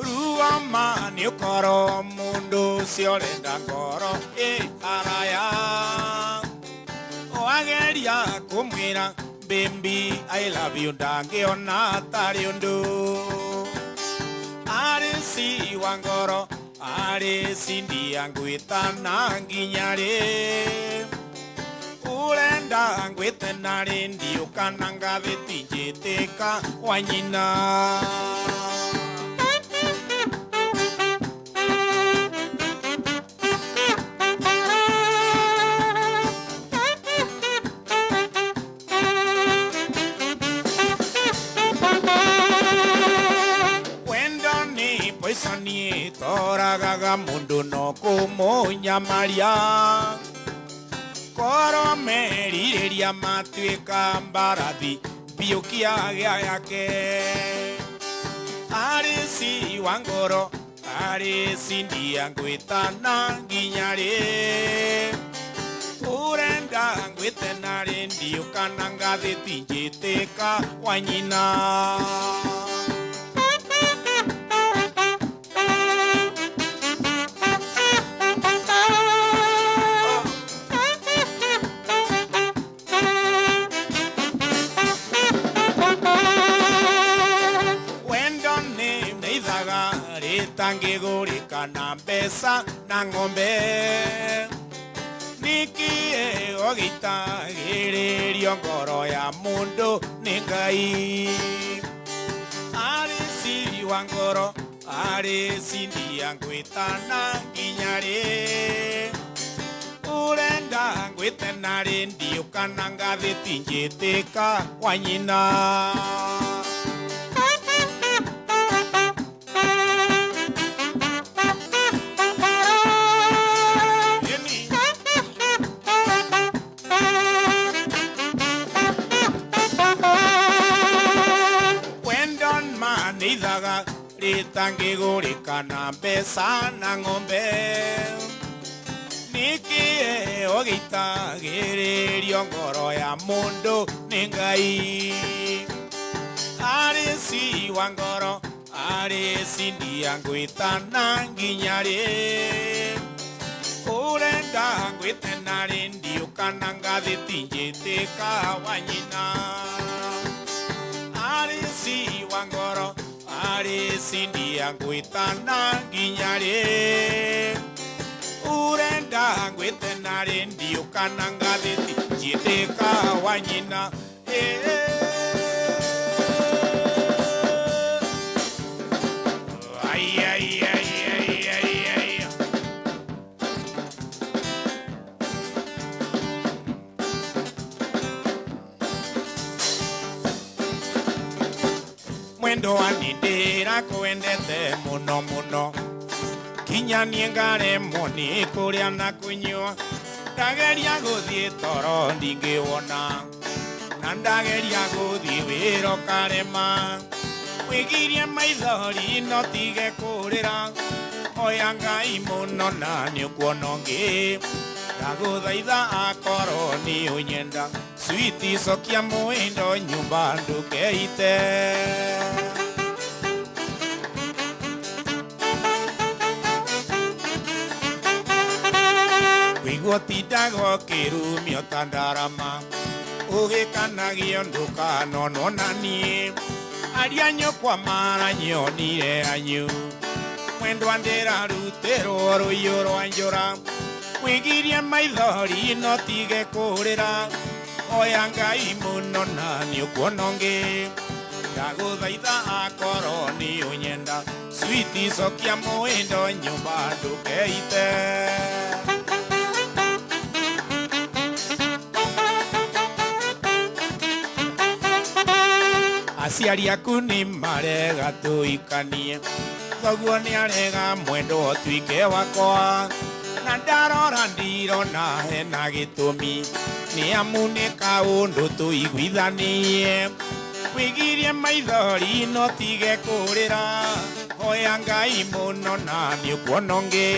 Ruama nĩ ũkorwo mũndũ ũcio ũrenda ngoro ĩ haraya wageria kũmwĩra baby I love you ndangĩona tarĩ ũndũ arĩ si wa ngoro arĩ cindia ngwĩtana nginya rĩ urenda ngwĩte na rĩ ndiũkana ngathĩti njĩtĩka wa nyina. Wendo nĩ poison ĩtoragaga mũndũ no kũmũnyamaria koro merirĩria matuĩka mbarathi mbiũkia gĩa yake arĩ si wa ngoro arĩ cindia ngwĩtana nginya rĩ urenda ngwĩte na rĩ ndiũkana ngathĩti njĩtĩka wa nyina. Wendo nĩ nĩithaga rĩtangĩgũrĩka na mbeca na ng'ombe nĩkĩĩ ũgĩitagĩrĩrio ngoro ya mũndũ nĩ Ngai arĩ siri wa ngoro arĩ cindia ngwĩtana nginya rĩ urenda ngwĩte na rĩ ndiũkana ngathĩti njĩtĩka wa nyina. Ĩni. Wendo ma nĩ ithaga rĩtangĩgũrĩka na mbeca na ng'ombe nĩkĩĩ ũgĩitagĩrĩrio ngoro ya mũndũ nĩ Ngai arĩ si wa ngoro arĩ cindia ngwĩtana nginya rĩ urenda ngwĩte na rĩ ndiũkana ngathĩti njĩtĩka wa nyina arĩ si wa ngoro arĩ cindia ngwĩtana nginya rĩ urenda ngwĩte na rĩ ndiũkana ngathĩti njĩtĩka wa nyina. Ai, ai, ai, ai, ai, ai. Mwendo wa nindira kwendete mũno mũno kinya niĩ ngaremwo nĩ kũrĩa na kũnyua ndageria gũthiĩ toro ndingĩwona na ndageria gũthiĩ wĩra ũkarema wĩgirie maithori no tige kũrĩra oya Ngai mũno na nĩ ũkuona ũngĩ ndagũthaitha akorwo nĩ ũnyenda switi cokia mwendo nyũmba ndũkeite. Wĩiguo tindaga ũkĩrumio ta ndarama ũgĩkanagio ndũkanonwo na niĩ Aria nyũkwa maranyonire anyu mwendwa ndĩrarutirwo rũiyũ rwa njũra wĩgirie maithori no tige kũrĩra oya Ngai mũno na nĩũkuona ũngĩ ndagũthaitha akorwo nĩ ũnyenda switi cokia mwĩndo nyũmba ndũkeite. Aciari aku nĩ marega tũikanie thoguo nĩ arega mwendo ũtuĩke wakwa na ndarora ndirona hena gĩtũmi nĩ amu nĩ kaũndũ tũiguithanie wĩgirie maithori no tige kũrĩra hoya Ngai mũno na nĩũkuona ũngĩ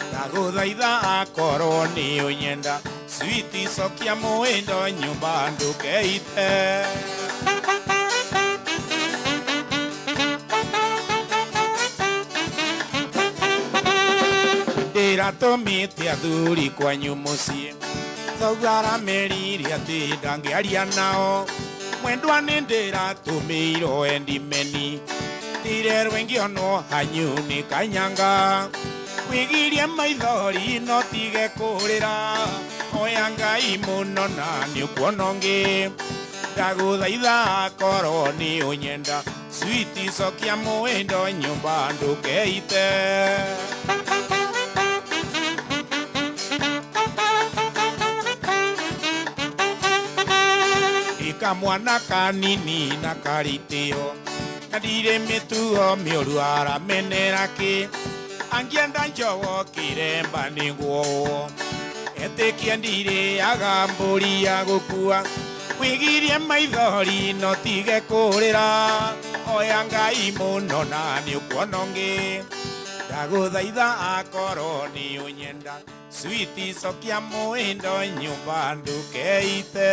ndagũthaitha akorwo nĩ ũnyenda switi cokia mwĩndo nyũmba ndũkeite. Ndĩratũmĩte athuri kwanyu mũciĩ thoguo aramerire atĩ ndangĩaria nao mwendwa nĩ ndĩratũmĩirwo endimeni ndirerwo ingĩonwo hanyu nĩ kanyanga wĩgirie maithori no tige kũrĩra oya Ngai mũno na nĩũkuona ũngĩ ndagũthaitha akorwo nĩ ũnyenda switi cokia mwĩndo nyũmba ndũkeite. Kamwana kanini na karitio na ndirĩ mĩtugo mĩũru aramenera kĩ angĩenda njogo kĩremba nĩguo etĩkie ndirĩaga mbũri ya gũkua wĩgirie maithori no tige kũrĩra oya Ngai mũno na nĩũkuona ũngĩ ndagũthaitha akorwo nĩ ũnyenda switi cokia mwĩndo nyũmba ndũkeite.